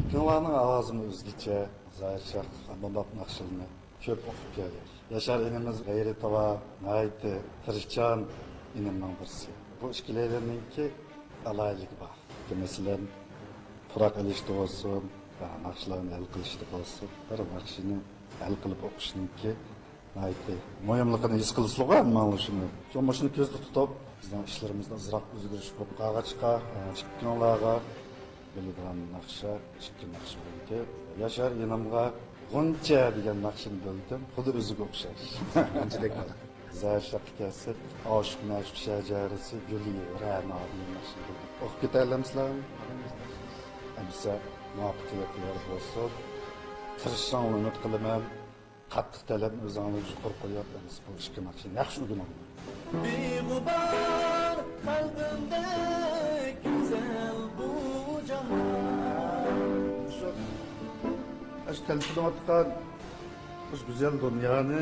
كۆپىڭلارنىڭ ئاۋازىمۇ ئۆزگىچە، زاھىر شاھ مۇنداق ناخشىلىرىنى كۆپ ئوقۇپ كەلگەن. ياشار ئىنىمىز غەيرىتى بار، ناھايىتى تىرىشچان ئىنىمنىڭ بىرسى. بۇ ئىككىلەيلەننىڭكى ئالاھىدىلىكى بار. مەسىلەن، پۇراق ئېلىشتا بولسۇن، ناخشىلارنى ھەل قىلىشتا بولسۇن، بىر ناخشىنى ھەل قىلىپ ئوقۇشنىڭكى ناھايىتى مۇھىملىقىنى ھېس قىلىسىلىغۇ ھەممىڭلار شۇنى. شۇ مۇشۇنى كۆزدە تۇتۇپ، بىزنىڭ ئىشلىرىمىزدا ئازراق ئۆزگىرىش بولۇپ قالغاچقا، ئىككىڭلارغا بىلىدىغان ناخشا، ئىككى ناخشا بولدى. ياشار ئىنىمغا غۇنچە دېگەن ناخشىنى بىلدىم. خۇددى ئۆزىگە ئوخشاش. غۇنچىدەك بالا. زاھىر شاھقا كەلسەك، ئاشىق مەشۇق شەجەرىسى، گۈلى رەنا دېگەن ناخشىنى بىلدىم. ئوقۇپ كېتەلەمسىلەر؟ ئەمىسە مۇۋەپپەقىيەتلەر بولسۇن. تىرىشىڭلارنى ئۈمىد قىلىمەن. قاتتىق تەلەپنى ئۆزۈڭلار يۇقىرى قويۇپ، بۇ ئىككى ناخشىنى ياخشى ئۆگىنىڭلار. بىغۇبار قەلبىمدە گۈزەل بۇ جاھان. شۇ، شۇ تەلپۈنۈۋاتقان شۇ گۈزەل دۇنيانى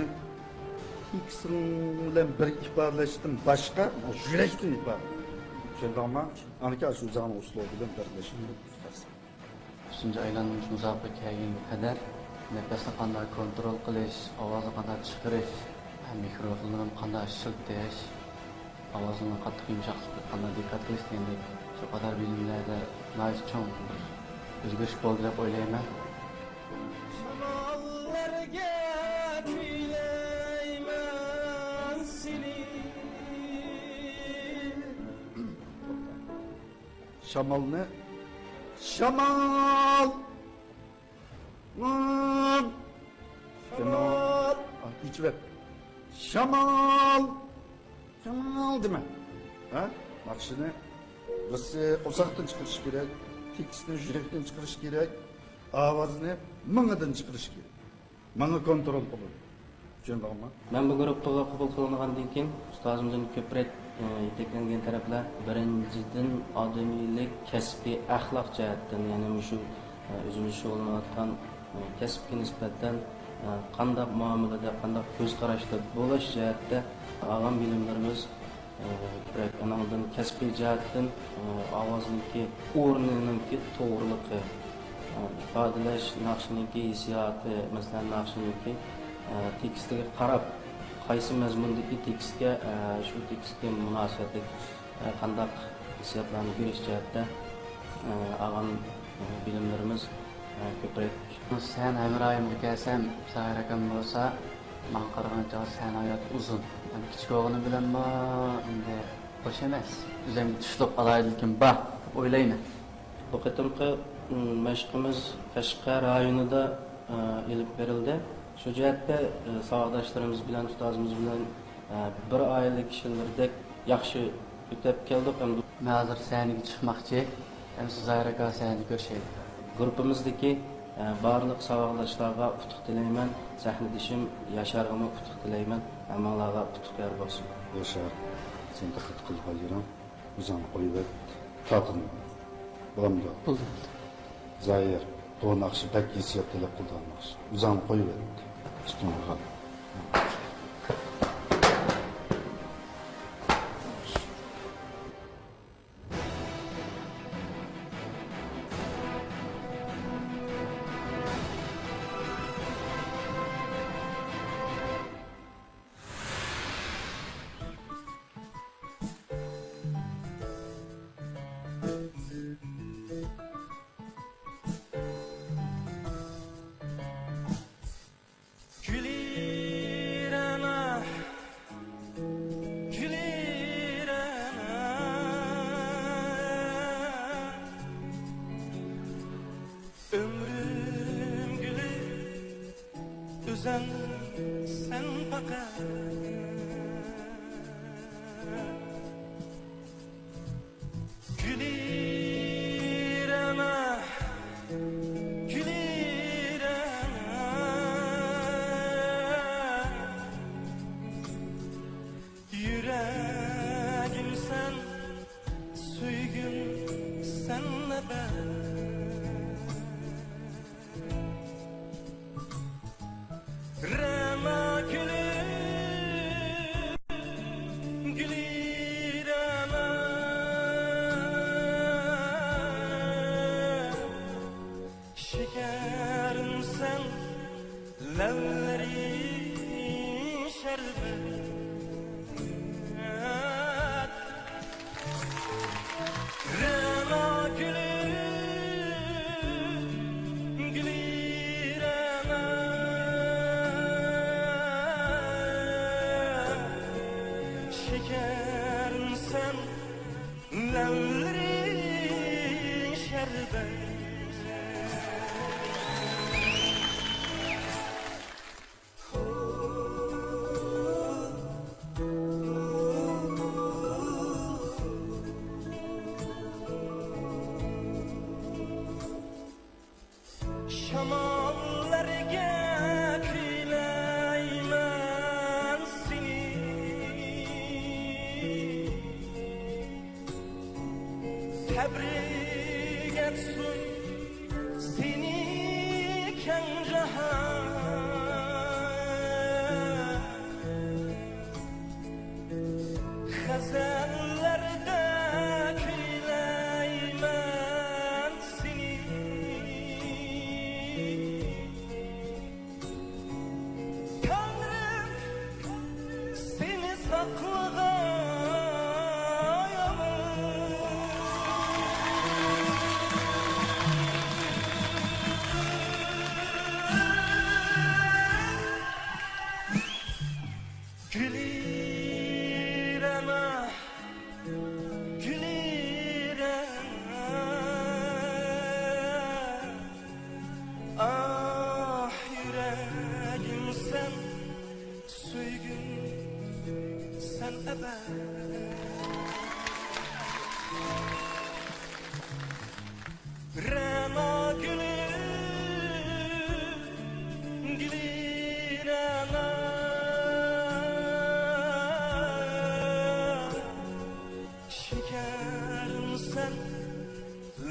تېكىستىڭ بىلەن بىر ئىپادىلەشتىن باشقا، يۈرەكتىن ئىپادىلە. چۈشەندىڭمۇ؟ ئانىكى شۇ ئۆزۈڭنىڭ ئۇسلۇبى بىلەن بىرلەشتۈرۈپ. ئۈچىنچى ئايلانما مۇسابىقىگە كەلگەنگە قەدەر نەپەسنى قانداق كونترول قىلىش، ئاۋازنى قانداق چىقىرىش، مىكروفوننى قانداق ئىشلىتىش، ئاۋازنى قاتتىق يۇمشاقلىققا قانداق دىققەت قىلىش دېگەندەك شۇ قاتار بىلىملەردە ناھايىتى چوڭ بىر ئۆزگىرىش بولدى دەپ ئويلايمەن. شاماللارغا كۈيلەيمەن سېنى. شامالنى، شامال! شامال! ئېچىۋەت. شامال! شامال دېمە. ھە؟ ناخشىنى بىرسى قورساقتىن چىقىرىش كېرەك، تېكىستنى يۈرەكتىن چىقىرىش كېرەك، ئاۋازنى مېڭىدىن چىقىرىش كېرەك. ماڭا كونترول قىلىڭ. چۈشەندىڭمۇ؟ مەن بۇ گۇرۇپپىغا قوبۇل قىلىنغاندىن كېيىن، ئۇستازىمدىن كۆپرەك، ئى، يېتەكلەنگەن تەرەپلەر، بىرىنچىدىن، ئادىمىيلىك، كەسپىي ئەخلاق جەھەتتىن، يەنى مۇشۇ، ئى، ئۆزىمىز شۇغۇللىنىۋاتقان، ئى، كەسىپكە نىسبەتەن، ئى، قانداق مۇئامىلىدە، قانداق كۆز قاراشتا بولۇش جەھەتتە ئالغان بىلىملىرىمىز، ئى، كۆپرەك. ئانىڭدىن كەسپىي جەھەتتىن، ئى، ئاۋازنىڭكى ئورنىنىڭكى توغرىلىقى، ئى، ئىپادىلەش ناخشىنىڭكى ھېسسىياتى، مەسىلەن، ناخشىنىڭكى، ئى، تېكىستىگە قاراپ، قايسى مەزمۇندىكى تېكىستكە، ئى، شۇ تېكىستكە مۇناسىۋەتلىك، ئى، قانداق ھېسسىياتلارنى بېرىش جەھەتتە، ئى، ئالغان، ئى، بىلىملىرىمىز ئە، كۆپرەك. سەن ھەمراھىمغا كەلسەم، زاھىر ئاكام بولسا، ماڭا قارىغان چاغدا سەن ھايات ئۇزۇن. ھەم كىچىك بولغىنىم بىلەنمۇ ئەمدى خوش ئەمەس. ئۆزۈمگە تۇشلۇق ئالاھىدىلىكىم بار دەپ ئويلايمەن. بۇ قېتىمقى، م، مەشقىمىز قەشقەر رايونىدا، ئە، ئېلىپ بېرىلدى. شۇ جەھەتتە، ئە، ساۋاقداشلىرىمىز بىلەن، ئۇستازىمىز بىلەن، ئە، بىر ئائىلە كىشىلىرىدەك ياخشى ئۆتەپ كەلدۇق. ئەمدى مەن ھازىر سەھنىگە چىقماقچى. ئەمدى سىز زاھىر ئاكا سەھنىدە كۆرۈشەيلى. گۇرۇپپىمىزدىكى، ئە، بارلىق ساۋاقداشلارغا ئۇتۇق تىلەيمەن. سەھنىدىشىم ياشارغىمۇ ئۇتۇق تىلەيمەن. ھەممىڭلارغا ئۇتۇق يار بولسۇن. ياشار، سەن دىققەت قىلغان يېرىڭ ئۆزۈڭنى قويۇۋەت. تارتىنما. بولامدۇ؟ بولدى، بولدى. زاھىر، بۇ ناخشا بەك ھېسسىيات تەلەپ قىلىدىغان ناخشا. ئۆزۈڭنى قويۇۋەت. ئىككىڭلارغا. گۈلىرەنا، گۈلىرەنا، ئۆمرۈم گۈلى، ئۆزۈڭسەن پەقەت. گۈلىرەنا، گۈلىرەنا، يۈرەگىمسەن، سۆيگۈمسەن ئەبەد. رەنا گۈلۈم، گۈلى رەنا، شېكەرىمسەن، لەۋلىرىڭ شەربەت. رەنا گۈلى، گۈلى رەنا، شېكەرىمسەن، لەۋلىرىڭ شەربەت. شاماللارغا كۈيلەيمەن سېنى. تەبرىك ئەتسۇن سېنى كەڭ جاھان. غەزەللەردە كۈيلەيمەن سېنى. تەڭرىم سېنى ساقلىغاي. گۈلى رەنا، گۈلى رەنا، ئاھ يۈرەگىم سەن، سۆيگۈم سەن ئەبەد. رەنا گۈلى، گۈلى رەنا، شېكەرىمسەن،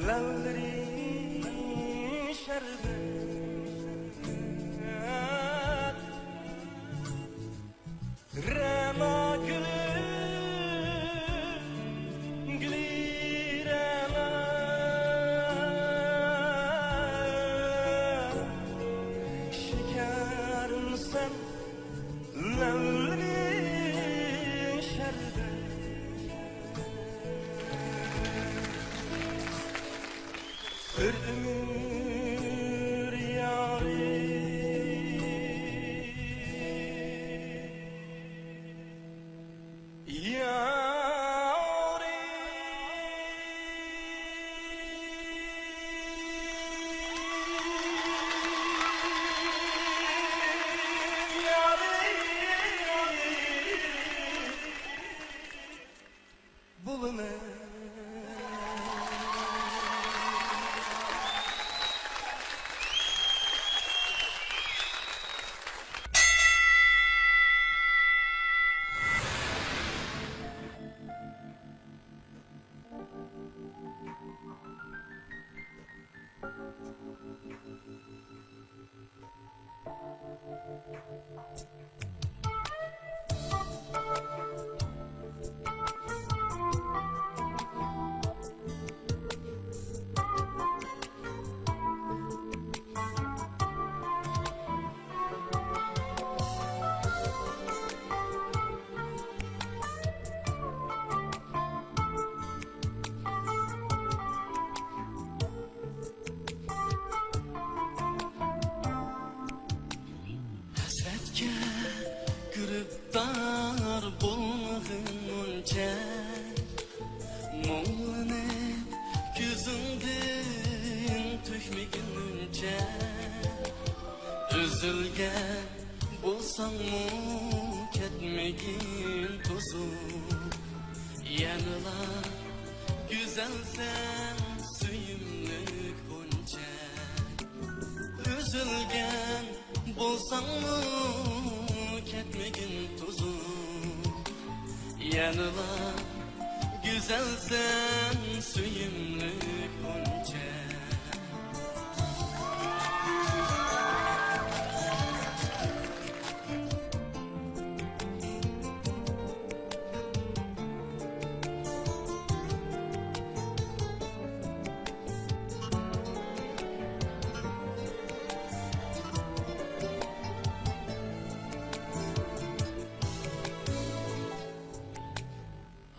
لەۋلىرىڭ شەربەت. رەنا گۈلى، ھەسرەتكە گىرىپتار بولمىغىن مۇنچە، مۇڭلىنىپ كۆزۈڭدىن تۆكمىگىن ئۈنچە. ئۈزۈلگەن بولساڭمۇ كەتمىگىن توزۇپ، يەنىلا گۈزەلسەن سۆيۈملۈك غۇنچە. ئۈزۈلگەن بولساڭمۇ كەتمىگىن توزۇپ، يەنىلا گۈزەلسەن سۆيۈملۈك غۇنچە.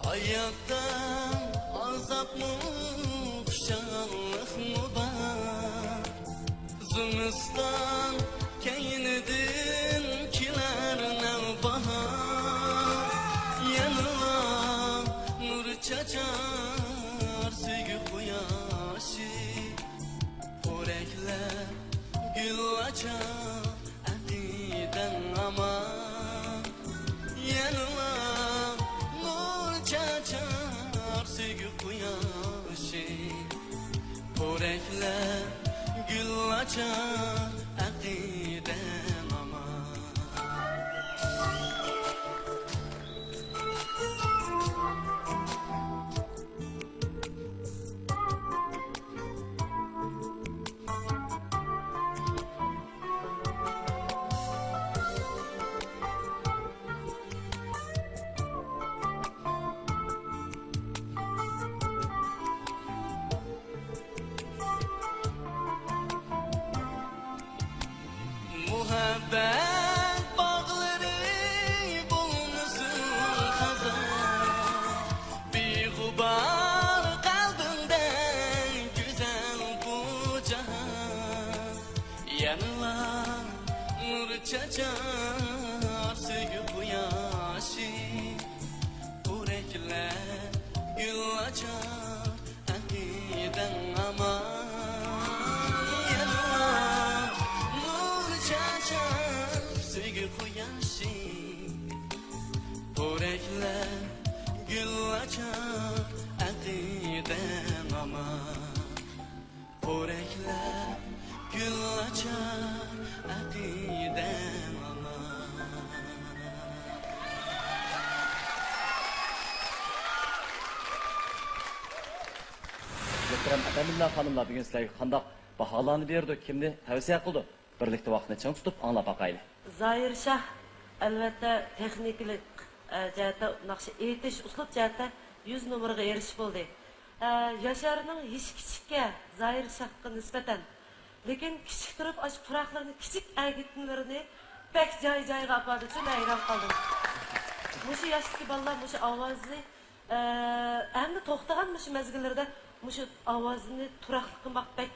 ھاياتتا ئازابمۇ، خۇشاللىقمۇ بار. زىمىستان كەينىدىن كېلەر نەۋباھار، يەنىلا نۇر چاچار سۆيگۈ قۇياشى. پورەكلەپ گۈل ئاچار ئەقىدەڭ ئامان، يەنىلا نۇر چاچار سۆيگۈ قۇياشى. پورەكلەپ گۈل ئاچار ئەقىدەم ئامان. مۇھەببەت باغلىرى بولمىسۇن خازان، بىغۇبار قەلبىڭدە گۈزەل بۇ جاھان. يەنىلا نۇر چاچار سۆيگۈ قۇياشى، پورەكلەپ گۈل ئاچار ئەقىدەڭ ئامان. يەنىلا نۇر چاچار سۆيگۈ قۇياشى، پورەكلەپ گۈل ئاچار ئەقىدەڭ ئامان. پورەكلەپ گۈل ئاچار ئەقىدەم ئامان. مۆھتەرەم ئەپەندىملەر، خانىملار، بۈگۈن سىلەرگە قانداق باھالارنى بېرىدۇ، كىمنى تەۋسىيە قىلىدۇ؟ بىرلىكتە ۋاقىتنى چىڭ تۇتۇپ ئاڭلاپ باقايلى. زاھىر شاھ، ئەلۋەتتە، تېخنىكىلىق، ئە، جەھەتتە، ناخشا ئېيتىش، ئۇسلۇب جەھەتتە يۈز نومۇرغا ئېرىشىپ بولدى. ئە، ياشارنىڭ يېشى كىچىككەن زاھىر شاھقا نىسبەتەن، لېكىن كىچىك تۇرۇپ ئاشۇ پۇراقلىرىنى، كىچىك ئەگىتىملىرىنى بەك جاي-جايىغا ئاپاردى، شۇنى ھەيران قالدىم. مۇشۇ ياشتىكى بالىلار مۇشۇ ئاۋازنى، ئە، ئەمدى توختىغان مۇشۇ مەزگىللىرىدە مۇشۇ ئاۋازنى تۇراقلىق قىلماق بەك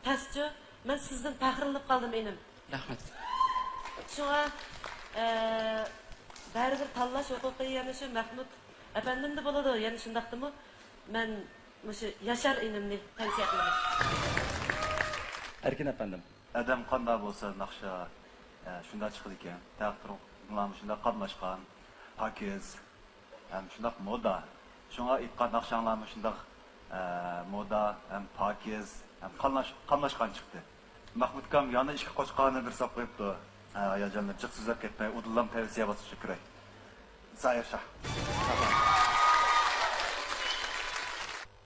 تەسچۇ. مەن سىزدىن پەخىرلىنىپ قالدىم، ئىنىم. رەھمەت. شۇڭا، ئە، بەرىبىر تاللاش ھوقۇقى يەنە شۇ مەھمۇت ئەپەندىمدە بولىدۇ، يەنە شۇنداقتىمۇ؟ مەن مۇشۇ ياشار ئىنىمنى تەۋسىيە قىلىمەن. ئەركىن ئەپەندىم. ئادەم قانداق بولسا ناخشا، ئە، شۇنداق چىقىدىكەن. تەقدىرىڭلارمۇ شۇنداق قاملاشقان، پاكىز، ھەم شۇنداق مودا. شۇڭا ئېيتقان ناخشاڭلارمۇ شۇنداق، ئە، مودا، ھەم پاكىز، ھەم قاملاش-، قاملاشقان چىقتى. مەھمۇت ئاكام يەنە ئىككى قوچقارنى بىر ساپ قويۇپتۇ. ھە، ھاياجانلىنىپ جىق سۆزلەپ كەتمەي، ئۇدۇللام تەۋسىيە باسقۇچى كىرەي. زاھىر شاھ.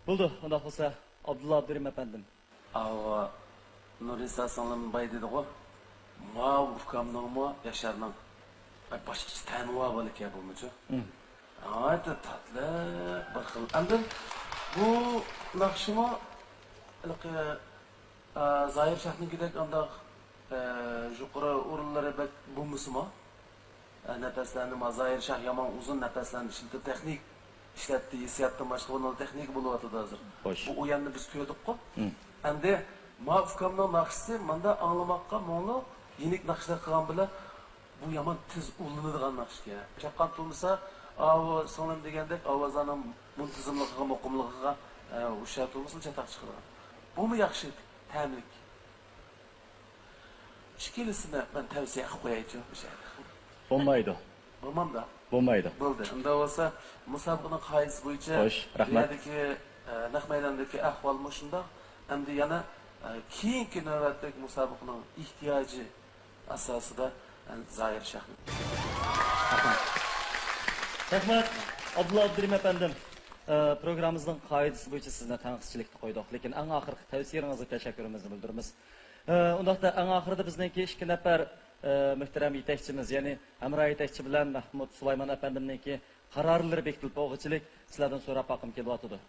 بولدى، ئۇنداق بولسا، ئابدۇللا ئابدۇرېھىم ئەپەندىم. ئاۋۇ نۇرنىسا سىڭلىم باي دېدىغۇ، ماۋۇ ئۇكامنىڭمۇ، ياشارنىڭ باشقىچە تەمى بار بولىدىكەن بۇمۇچۇ. ناھايىتى تاتلىق بىر خىل. ئاندىن بۇ ناخشىمۇ ھېلىقى، ئە، زاھىر شاھنىڭكىدەك ئانداق، ئە، يۇقىرى ئورۇنلىرى بەك بولمىسىمۇ، ئە، نەپەسلەرنى، ما، زاھىر شاھ يامان ئۇزۇن نەپەسلەرنى ئىشلىتىپ، تېخنىك ئىشلەتتى، ھېسسىياتتىن باشقا بۇنىڭدا تېخنىكا بولۇۋاتىدۇ ھازىر. خوش. بۇ ئۇ يەرنى بىز كۆردۇققۇ. ئەمدى ما ئۇكامنىڭ ناخشىسى ماندا ئاڭلىماققا مۇڭلۇق، يېنىك ناخشىلار قىلغان بىلەن بۇ يامان تېز ئۇلىنىدىغان ناخشىكەن. چاققان تۇرمىسا، ئاۋۇ سىڭلىم دېگەندەك ئاۋازلارنىڭ مۇنتىزىملىقىغا، مۇقىملىقىغا، ئە، ھوشيار تۇرمىسىلا چاتاق چىقىدىغان. بۇمۇ ياخشى، تەملىك. ئىككىلىسىنى مەن تەۋسىيە قىلىپ قويايچۇ مۇشۇ يەردە. بولمايدۇ. بولمامدا؟ بولمايدۇ. بولدى. ئۇنداق بولسا، مۇسابىقىنىڭ قائىدىسى بويىچە خوش، بۇ رەھمەت. يەردىكى، ئە، نەق مەيداندىكى ئەھۋال مۇشۇنداق. ئەمدى يەنە، ئە، كېيىنكى نۆۋەتلىك مۇسابىقىنىڭ ئېھتىياجى ئاساسىدا، ئە، زاھىر شاھنى. رەھمەت. ئابدۇللا ئابدۇرېھىم ئەپەندىم، ئە، پروگراممىمىزنىڭ قائىدىسى بويىچە سىزنى تەنقىدچىلىكتە قويدۇق، لېكىن ئەڭ ئاخىرقى تەۋسىيىڭىزگە تەشەككۈرىمىزنى بىلدۈرىمىز. ئە، ئۇنداقتا ئەڭ ئاخىرىدا بىزنىڭكى ئىككى نەپەر، ئە، مۆھتەرەم يېتەكچىمىز، يەنى ھەمراھ يېتەكچى بىلەن مەھمۇد سۇلايمان ئەپەندىمنىڭكى قارارلىرى بېكىتىلىپ بولغۇچىلىك سىلەردىن سوراپ باققۇم كېلىۋاتىدۇ.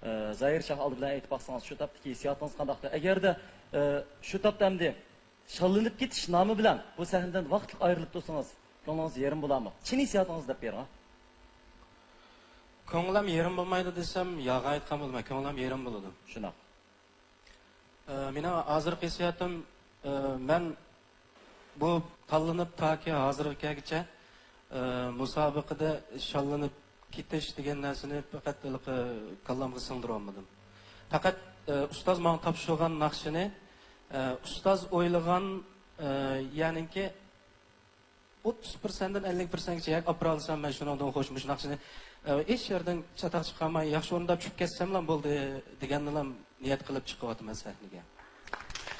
ئە، زاھىر شاھ، ئالدى بىلەن ئېيتىپ باقسىڭىز، شۇ تاپتىكى ھېسسىياتىڭىز قانداقتۇ؟ ئەگەردە، ئە، شۇ تاپتا ئەمدى شاللىنىپ كېتىش نامى بىلەن بۇ سەھنىدىن ۋاقىتلىق ئايرىلىپ تۇرسىڭىز، كۆڭلىڭىز يېرىم بولارمۇ؟ چىن ھېسسىياتىڭىزنى دەپ بېرىڭ. كۆڭلۈم يېرىم بولمايدۇ دېسەم، يالغان ئېيتقان بولىمەن. كۆڭلۈم يېرىم بولىدۇ. شۇنداق. ئە، مېنىڭ ھازىرقى ھېسسىياتىم، ئە، مەن بۇ تاللىنىپ تاكى ھازىرغا كەلگۈچە، ئە، مۇسابىقىدە شاللىنىپ كېتىش دېگەن نەرسىنى پەقەت ھېلىقى كاللامغا سىڭدۈرۈۋالمىدىم. پەقەت، ئە، ئۇستاز ماڭا تاپشۇرغان ناخشىنى، ئە، ئۇستاز ئويلىغان، ئە، يەنىكى ئوتتۇز پىرسەنتتىن ئەللىك پىرسەنتكىچە ياكى ئاپىرالىسام، مەن شۇنىڭدىن خوش، مۇشۇ ناخشىنى، ئە، ھېچ يەردىن چاتاق چىقارماي، ياخشى ئورۇندا چۈشۈپ كەتسەملا بولدى، دېگەننىلا نىيەت قىلىپ چىقىۋاتىمەن سەھنىگە.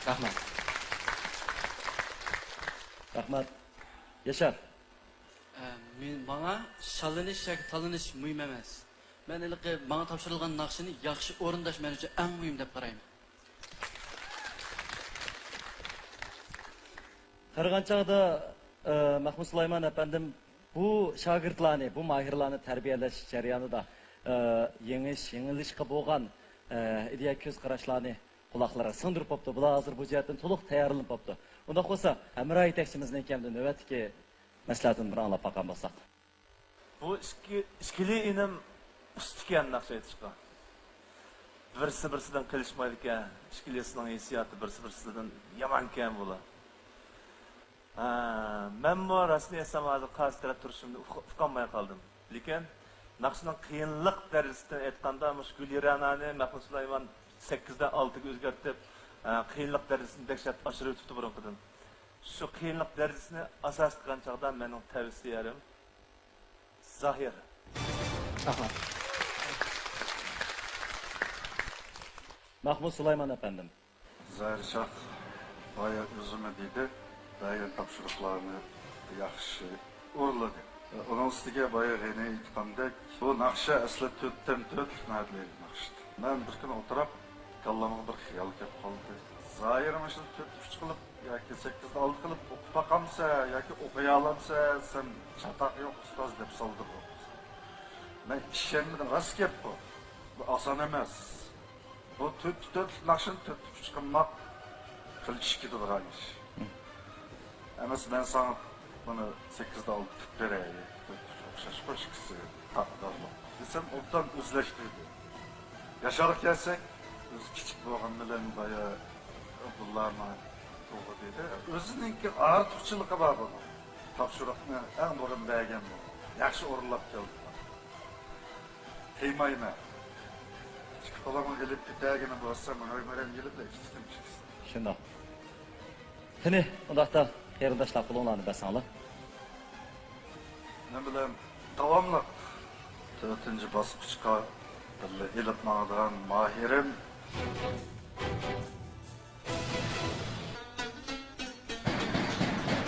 رەھمەت. رەھمەت. ياشار. ئە، مېن-، ماڭا شاللىنىش ياكى تاللىنىش مۇھىم ئەمەس. مەن ھېلىقى ماڭا تاپشۇرۇلغان ناخشىنى ياخشى ئورۇنداش مەن ئۈچۈن ئەڭ مۇھىم دەپ قارايمەن. قارىغان چاغدا، ئە، مەھمۇد سۇلايمان ئەپەندىم بۇ شاگىرتلارنى، بۇ ماھىرلارنى تەربىيەلەش جەريانىدا، ئە، يېڭىش، يېڭىلىشقا بولغان، ئە، ئىدىيە، كۆز قاراشلارنى قۇلاقلىرىغا سىڭدۈرۈپ بوپتۇ. بۇلار ھازىر بۇ جەھەتتىن تولۇق تەييارلىنىپ بوپتۇ. ئۇنداق بولسا، ھەمراھ يېتەكچىمىزنىڭكى ئەمدى نۆۋەتتىكى مەسلىھەتىنى بىر ئاڭلاپ باققان بولساق. بۇ ئىككى، ئىككىلى ئىنىم ئۇستىكەن ناخشا ئېيتىشقا. بىرسى بىرسىدىن قېلىشمايدىكەن، ئىككىلىسىنىڭ ھېسسىياتى بىرسى بىرسىدىن يامانكەن بۇلار. ھە، مەنمۇ راستىنى ئېيتسام ھازىر قايسى تەرەپ تۇرۇشۇمنى ئۇق-، ئۇقالماي قالدىم. لېكىن ناخشىنىڭ قىيىنلىق دەرىجىسىدىن ئېيتقاندا، مۇشۇ گۈلرەنانى مەھمۇد سۇلايمان سەككىزدە ئالتىگە ئۆزگەرتىپ، ھە، قىيىنلىق دەرىجىسىنى دەھشەت ئاشۇرۇۋېتىپتۇ بۇرۇنقىدىن. شۇ قىيىنلىق دەرىجىسىنى ئاساس قىلغان چاغدا مېنىڭ تەۋسىيەم زاھىر. رەھمەت. مەھمۇد سۇلايمان ئەپەندىم. زاھىر شاھ بايا ئۆزىمۇ دېدى، بەرگەن تاپشۇرۇقلارنى ياخشى ئورۇنلىدى. ئۇنىڭ ئۈستىگە بايا غېنى ئېيتقاندەك، بۇ ناخشا ئەسلى تۆتتىن تۆتلۈك ناھايىتى ناخشا. مەن بىر كۈنى ئولتۇرۇپ، كاللامغا بىر خىيال كەپ قالدى. زاھىر مۇشۇنى تۆتتە ئۈچ قىلىپ ياكى سەككىزدە ئالتە قىلىپ ئوقۇپ باقامسەن ياكى ئوقۇيالامسەن دېسەم، چاتاق يوق ئۇستاز دەپ سالدى بۇ. مەن ئىشەنمىدىم، راست گەپ بۇ. بۇ ئاسان ئەمەس. بۇ تۆتتە تۆتلۈك ناخشىنى تۆتتە ئۈچ قىلماق قىلچە كېتىدىغان ئىش. ئەمەسە مەن ساڭا بۇنى سەككىزدە ئالتە قىلىپ بېرەي. تۆتتە ئۈچ ئوخشاشقۇ ئىككىسى تاقىدارلىق. دېسەم، ئوبدان ئۆزلەشتۈردى. ياشارغا كەلسەك، ئۆزى كىچىك بولغان بىلەن بايا ئابدۇللامۇ توغرا دېدى. ئۆزىنىڭكى ئارتۇقچىلىقى بار بۇنىڭ. تاپشۇرۇقنى ئەڭ بۇرۇن بەرگەن بۇ. ياخشى ئورۇنلاپ كەلدى. قىيمايمەن. ئىككى قولۇمغا ئېلىپ كېتەگىنى بولسا، مانا مەرەم يېلىپ ئىككى تىكىم چىقسۇن. شۇنداق. قېنى، ئۇنداقتا قېرىنداشلار، قولۇڭلارنى بەرسەڭلار. مەن بىلەن داۋاملىق تۆتىنچى باسقۇچقا بىللە ئېلىپ ماڭىدىغان ماھىرىم.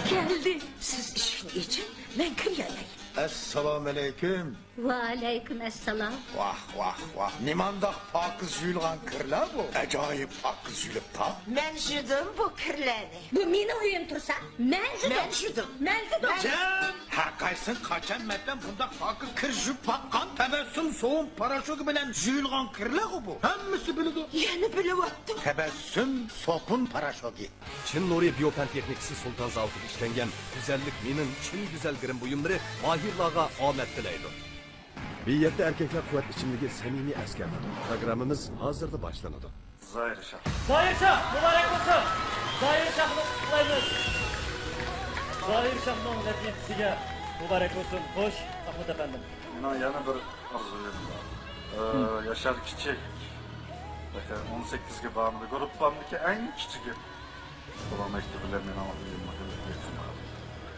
كەلدى. سىز ئىشىكنى ئېچىڭ، مەن كىرىۋېلەي. ئەسسالامۇئەلەيكۇم. ۋەئەلەيكۇم ئەسسالام. ۋاھ، ۋاھ، ۋاھ. نېمانداق پاكىز يۇيۇلغان كىرلەر بۇ؟ ئاجايىپ پاكىز يۇيۇلۇپتا. مەن يۇدۇم بۇ كىرلەرنى. بۇ مېنىڭ ئۆيۈم تۇرسا، مەن يۇدۇم. مەن يۇدۇم. مەن يۇدۇم. مەن جان! ھەرقايسىڭ قاچان مەتەم بۇنداق پاكىز كىر يۇيۇپ باققان؟ تەبەسسۇم سوۋۇن پاراشوكى بىلەن يۇيۇلغان كىرلەرغۇ بۇ. ھەممىسى بىلىدۇ. يەنە بىلىۋاتتىم. تەبەسسۇم سوپۇن پاراشوكى. چىن نۇرى بىيو پەن تېخنىكىسى سۇلتان زاۋۇتىدا ئىشلەنگەن گۈزەللىك مېنىڭ چىن گۈزەل گىرىم بۇيۇملىرى ماھىرلارغا ئامەت تىلەيدۇ. بى يەتتە ئەركەكلەر قۇۋۋەت ئىچىملىكى سەمىمىي ئەسكەرتىدۇ. پروگراممىمىز ھازىرلا باشلىنىدۇ. زاھىر شاھ. زاھىر شاھ، مۇبارەك بولسۇن! زاھىر شاھنى قۇتلۇقلايمىز! زاھىر شاھنىڭ نەتىجىسىگە مۇبارەك بولسۇن! خوش، مەھمۇد ئەپەندىم. مېنىڭ يەنە بىر ئارزۇيۇم بار. ئە، ياشار كىچىك. ئون سەككىزگە بارمىدى. گۇرۇپپامدىكى ئەڭ كىچىكى. ئۇلار مەكتىپى بىلەن مېنىڭ ئۆيۈم يېقىن.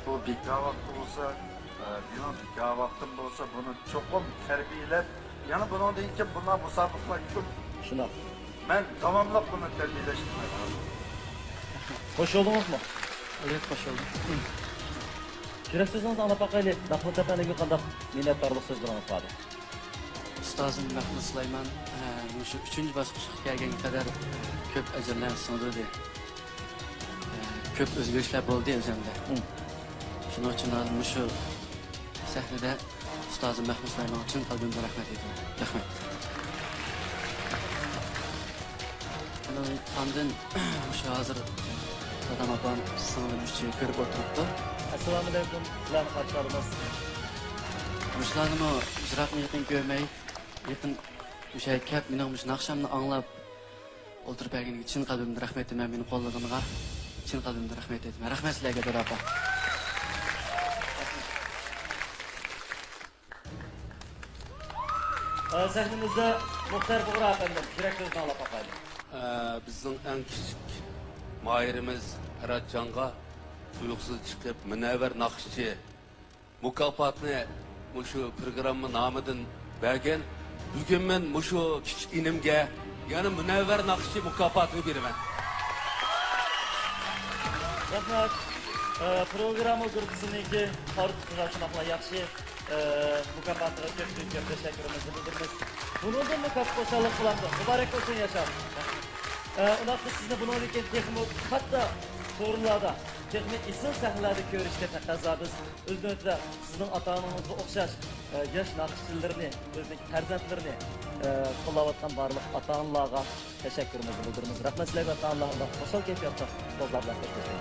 بۇ بىكار ۋاقتى بولسا، ئە، مېنىڭ بىكار ۋاقتىم بولسا، بۇنى چوقۇم تەربىيەلەپ، يەنە بۇنىڭدىن كېيىن بۇنداق مۇسابىقىلەر كۆپ. شۇنداق. مەن داۋاملىق بۇنى تەربىيەلەشكە مەجبۇر. خوش بولدىڭىزمۇ؟ ئەلۋەتتە، خوش بولدۇم. يۈرەك سۆزىڭىزنى ئاڭلاپ باقايلى. مەھمۇد ئەپەندىگە قانداق مىننەتدارلىق سۆزلىرىڭىز بار؟ ئۇستازىم مەھمۇد سۇلايمان، ئە، مۇشۇ ئۈچىنچى باسقۇچقا كەلگەنگە قەدەر كۆپ ئەجىرلەرنى سىڭدۈردى. ئە، كۆپ ئۆزگىرىشلەر بولدى ئۆزۈمدە. شۇنىڭ ئۈچۈن ھازىر مۇشۇ سەھنىدە ئۇستازىم مەھمۇد سۇلايمانغا چىن قەلبىمدىن رەھمەت ئېيتىمەن. رەھمەت. ئاندىن مۇشۇ ھازىر دادام، ئاپام، سىڭلىم ئۈچۈن كۆرۈپ ئولتۇرۇپتۇ. ئەسسالامۇئەلەيكۇم، سىلەرنى قارشى ئالىمىز. مۇشۇلارنىمۇ يىراقنى يېقىن كۆرمەي، يېقىن مۇشۇ يەرگە كەپ، مېنىڭ مۇشۇ ناخشامنى ئاڭلاپ ئولتۇرۇپ بەرگىنىگە چىن قەلبىمدىن رەھمەت ئېيتىمەن، مېنى قوللىغىنىغا چىن قەلبىمدىن رەھمەت ئېيتىمەن. رەھمەت سىلەرگە، دادا، ئاپا. ئە، سەھنىمىزدە مۇختەر بۇغرا ئەپەندىم، يۈرەك سۆزىنى ئاڭلاپ باقايلى. ئە، بىزنىڭ ئەڭ كىچىك ماھىرىمىز پەرھاتجانغا تۇيۇقسىز چىقىپ، مۇنەۋۋەر ناخشىچى مۇكاپاتنى مۇشۇ پروگرامما نامىدىن بەرگەن. بۈگۈن مەن مۇشۇ كىچىك ئىنىمگە يەنە مۇنەۋۋەر ناخشىچى مۇكاپاتىنى بېرىمەن. رەھمەت. ئە، پروگرامما گۇرۇپپىسىنىڭكى تارتۇقىغا شۇنداقلا ياخشى، ئە، مۇكاپاتىغا كۆپتىن كۆپ تەشەككۈرىمىزنى بىلدۈرىمىز. بۇنىڭدىنمۇ كاتتا خۇشاللىق قىلامدۇ؟ مۇبارەك بولسۇن، ياشار. ئە، ئۇنداقتا سىزنى بۇنىڭدىن كېيىن تېخىمۇ كاتتا سورۇنلاردا، تېخىمۇ ئېسىل سەھنىلەردە كۆرۈشكە تەقەززابىز. ئۆز نۆۋىتىدە سىزنىڭ ئاتا-ئانىڭىزغا ئوخشاش، ئە، ياش ناخشىچىلىرىنى، ئۆزىنىڭ پەرزەنتلىرىنى، ئە، قوللاۋاتقان بارلىق ئاتا-ئانىلارغا تەشەككۈرىمىزنى بىلدۈرىمىز. رەھمەت سىلەرگە، ئاتا-ئانىلار، مۇنداق خۇشال كەيپىياتتا ئۇستازلار بىلەن خوشلاشتۇق.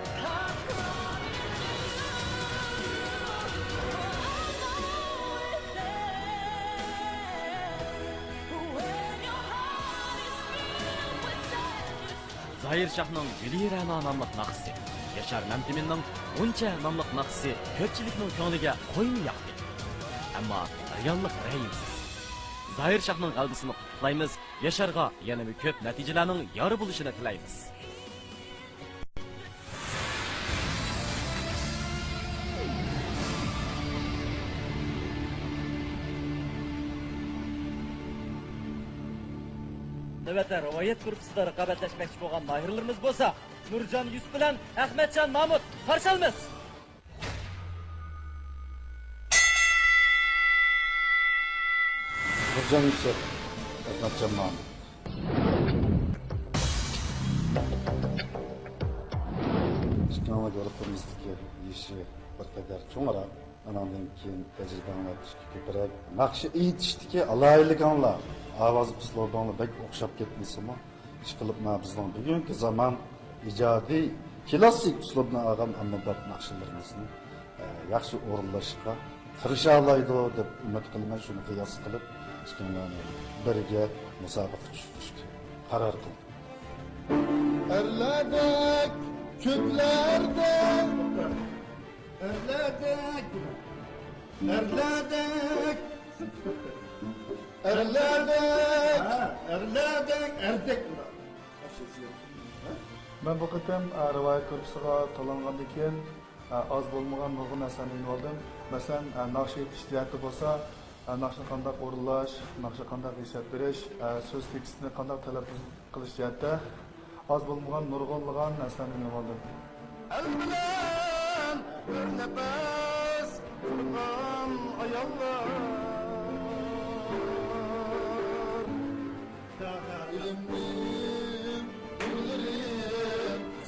زاھىر شاھنىڭ گۈلى رەنا ناملىق ناخشىسى، ياشار مەمتىمىننىڭ غۇنچە ناملىق ناخشىسى كۆپچىلىكنىڭ كۆڭلىگە قويما ياقتى. ئەمما رېئاللىق رەھىمسىز. زاھىر شاھنىڭ غەلىبىسىنى قۇتلۇقلايمىز، ياشارغا يەنىمۇ كۆپ نەتىجىلەرنىڭ يار بولۇشىنى تىلەيمىز. نۆۋەتتە رىۋايەت گۇرۇپپىسىدا رىقابەتلەشمەكچى بولغان ماھىرلىرىمىز بولسا نۇرجان يۈسۈپ بىلەن ئەخمەتجان مامۇت قارشى ئالىمىز. نۇرجان يۈسۈپ، ئەخمەتجان مامۇت. ئىككىڭلار گۇرۇپپىمىزدىكى يېشى بىر قەدەر چوڭراق، ئانىڭدىن كېيىن تەجرىبەڭلار كۆپرەك. ناخشا ئېيتىشتىكى ئالاھىدىلىكىڭلار، ئاۋاز ئۇسلۇبۇڭلار بەك ئوخشاپ كەتمىسىمۇ، ئىشقىلىپ، مانا بىزنىڭ بۈگۈنكى زامان ئىجادىي كلاسسىك ئۇسلۇبنى ئالغان ئاممىباب ناخشىلىرىمىزنى، ئە، ياخشى ئورۇنلاشقا تىرىشالايدۇ دەپ ئۈمىد قىلىمەن. شۇنى قىياس قىلىپ، ئىككىڭلارنى بىرگە مۇسابىقە چۈشۈرۈشكە قارار قىلدىم. ئەرلەردەك، كۆكلەردەك، ئەرلەردەك، ئەرلەردەك، ئەرلەردەك، ئەرلەردەك، ئەردەك. مەن بۇ قېتىم، ئە، رىۋايەت گۇرۇپپىسىغا تاللانغاندىن كېيىن، ئە، ئاز بولمىغان نۇرغۇن نەرسىلەرنى ئۆگىنىۋالدىم. مەسىلەن، ئە، ناخشا ئېيتىش جەھەتتە بولسا، ئە، ناخشىنى قانداق ئورۇنلاش، ناخشىغا قانداق ھېسسىيەت بېرىش، ئە، سۆز تېكىستىنى قانداق تەلەپپۇز قىلىش جەھەتتە ئاز بولمىغان نۇرغۇنلىغان نەرسىلەرنى ئۆگىنىۋالدىم. ئەل بىلەن بىر نەپەس تۇرغان ئاياللار، ئۆلۈمنىڭ گۈللىرى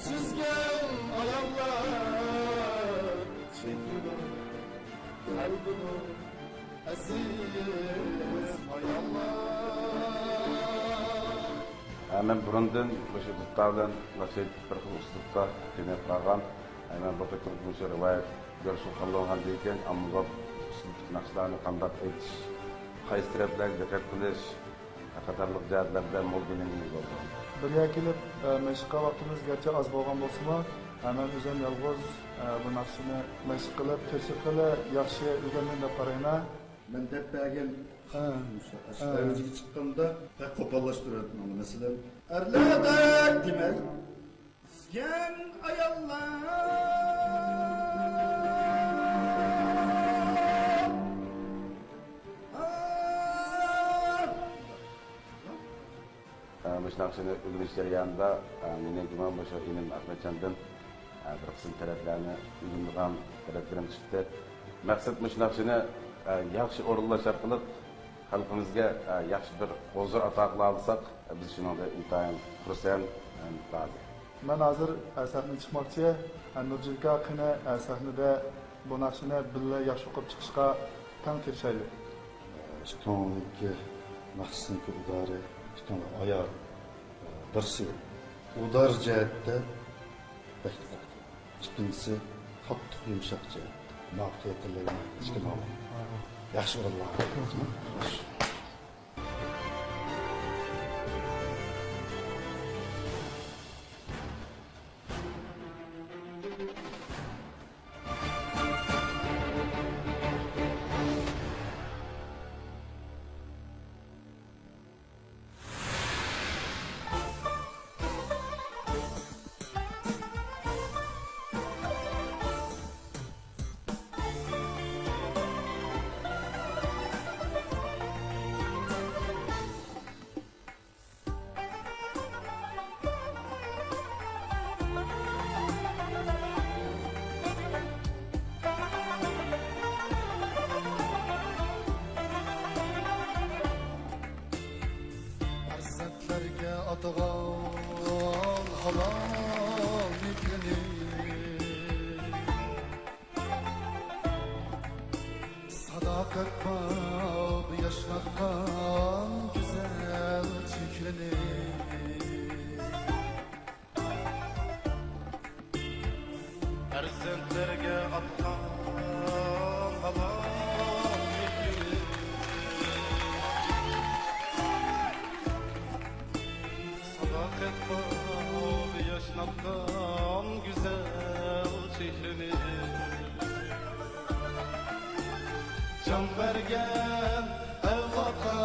سۈزگەن ئاياللار، چېھرىنىڭ، قەلبىنىڭ ئەزىز ئاياللار. ھە، مەن بۇرۇندىن مۇشۇ دۇتار بىلەن ناخشا ئېيتىپ، بىر خىل ئۇسلۇبتا قىيناپ قالغان. ھە، مەن بۇ قېتىم مۇشۇ رىۋايەت گۆرۈشۈپ قالغاندىن كېيىن ئاممىغا ئۇسلۇبتىكى ناخشىلارنى قانداق ئېيتىش، قايسى تەرەپلەرگە دىققەت قىلىش قاتارلىق جەھەتلەردە مول بىلىملىك بولدۇم. بىر يەرگە كېلىپ، ئە، مەشىق قىلغان ۋاقتىمىز گەرچە ئاز بولغان بولسىمۇ، ئە، مەن ئۆزۈم يالغۇز، ئە، بۇ ناخشىنى مەشىق قىلىپ، تىرىشىپ خېلى ياخشى ئۆگەندىم دەپ قارايمەن. مەن دەپ بەرگەن ھە. ئاشۇ ھە. ئەۋزىگە چىققاندا بەك قوپاللاشتۇرۇۋەتتىڭ، مەسىلەن، ئەرلەردەك دېمەي، سۈزگەن ئاياللار. ئا. ئە، مۇشۇ ناخشىنى ئۆگىنىش جەريانىدا، ئە، مېنىڭ گۇمان مۇشۇ ئىنىم ئەخمەتجاندىن، ئە، بىر قىسىم تەرەپلەرنى ئۆگىنىدىغان تەرەپلىرىم چىقتى. مەقسەت مۇشۇ ناخشىنى، ئە، ياخشى ئورۇنلاش ئارقىلىق خەلقىمىزگە، ئە، ياخشى بىر ھۇزۇر ئاتا قىلالىساق، بىز شۇنىڭدىن ئىنتايىن خۇرسەن ھەم رازى. مەن ھازىر، ئە، سەھنىگە چىقماقچى. ئە، نۇرجىلكا، قېنى، ئە، سەھنىدە بۇ ناخشىنى بىللە ياخشى ئوقۇپ چىقىشقا تەڭ تىرىشايلى. ئىككىڭلارنىڭكى ناخشىسىنىڭكى ئۇدارى، ئىككىڭلار ئايال، بىرسى ئۇدار جەھەتتە بەك، ئىككىنچىسى قاتتىق يۇمشاق جەھەتتە. ماڭا تىياتىرلارغا ئىككى ماڭا. ياخشى ئورۇنلار. پەرزەنتلەرگە ئاتىغان ھالال مېھرىنى، ساداقەت باب ياشناتقان گۈزەل چېھرىنى، پەرزەنتلەرگە ئاتقان ھالال مېھرىنى، ساداقەت باب ياشناتقان گۈزەل چېھرىنى، جان بەرگەن ئەۋلادقا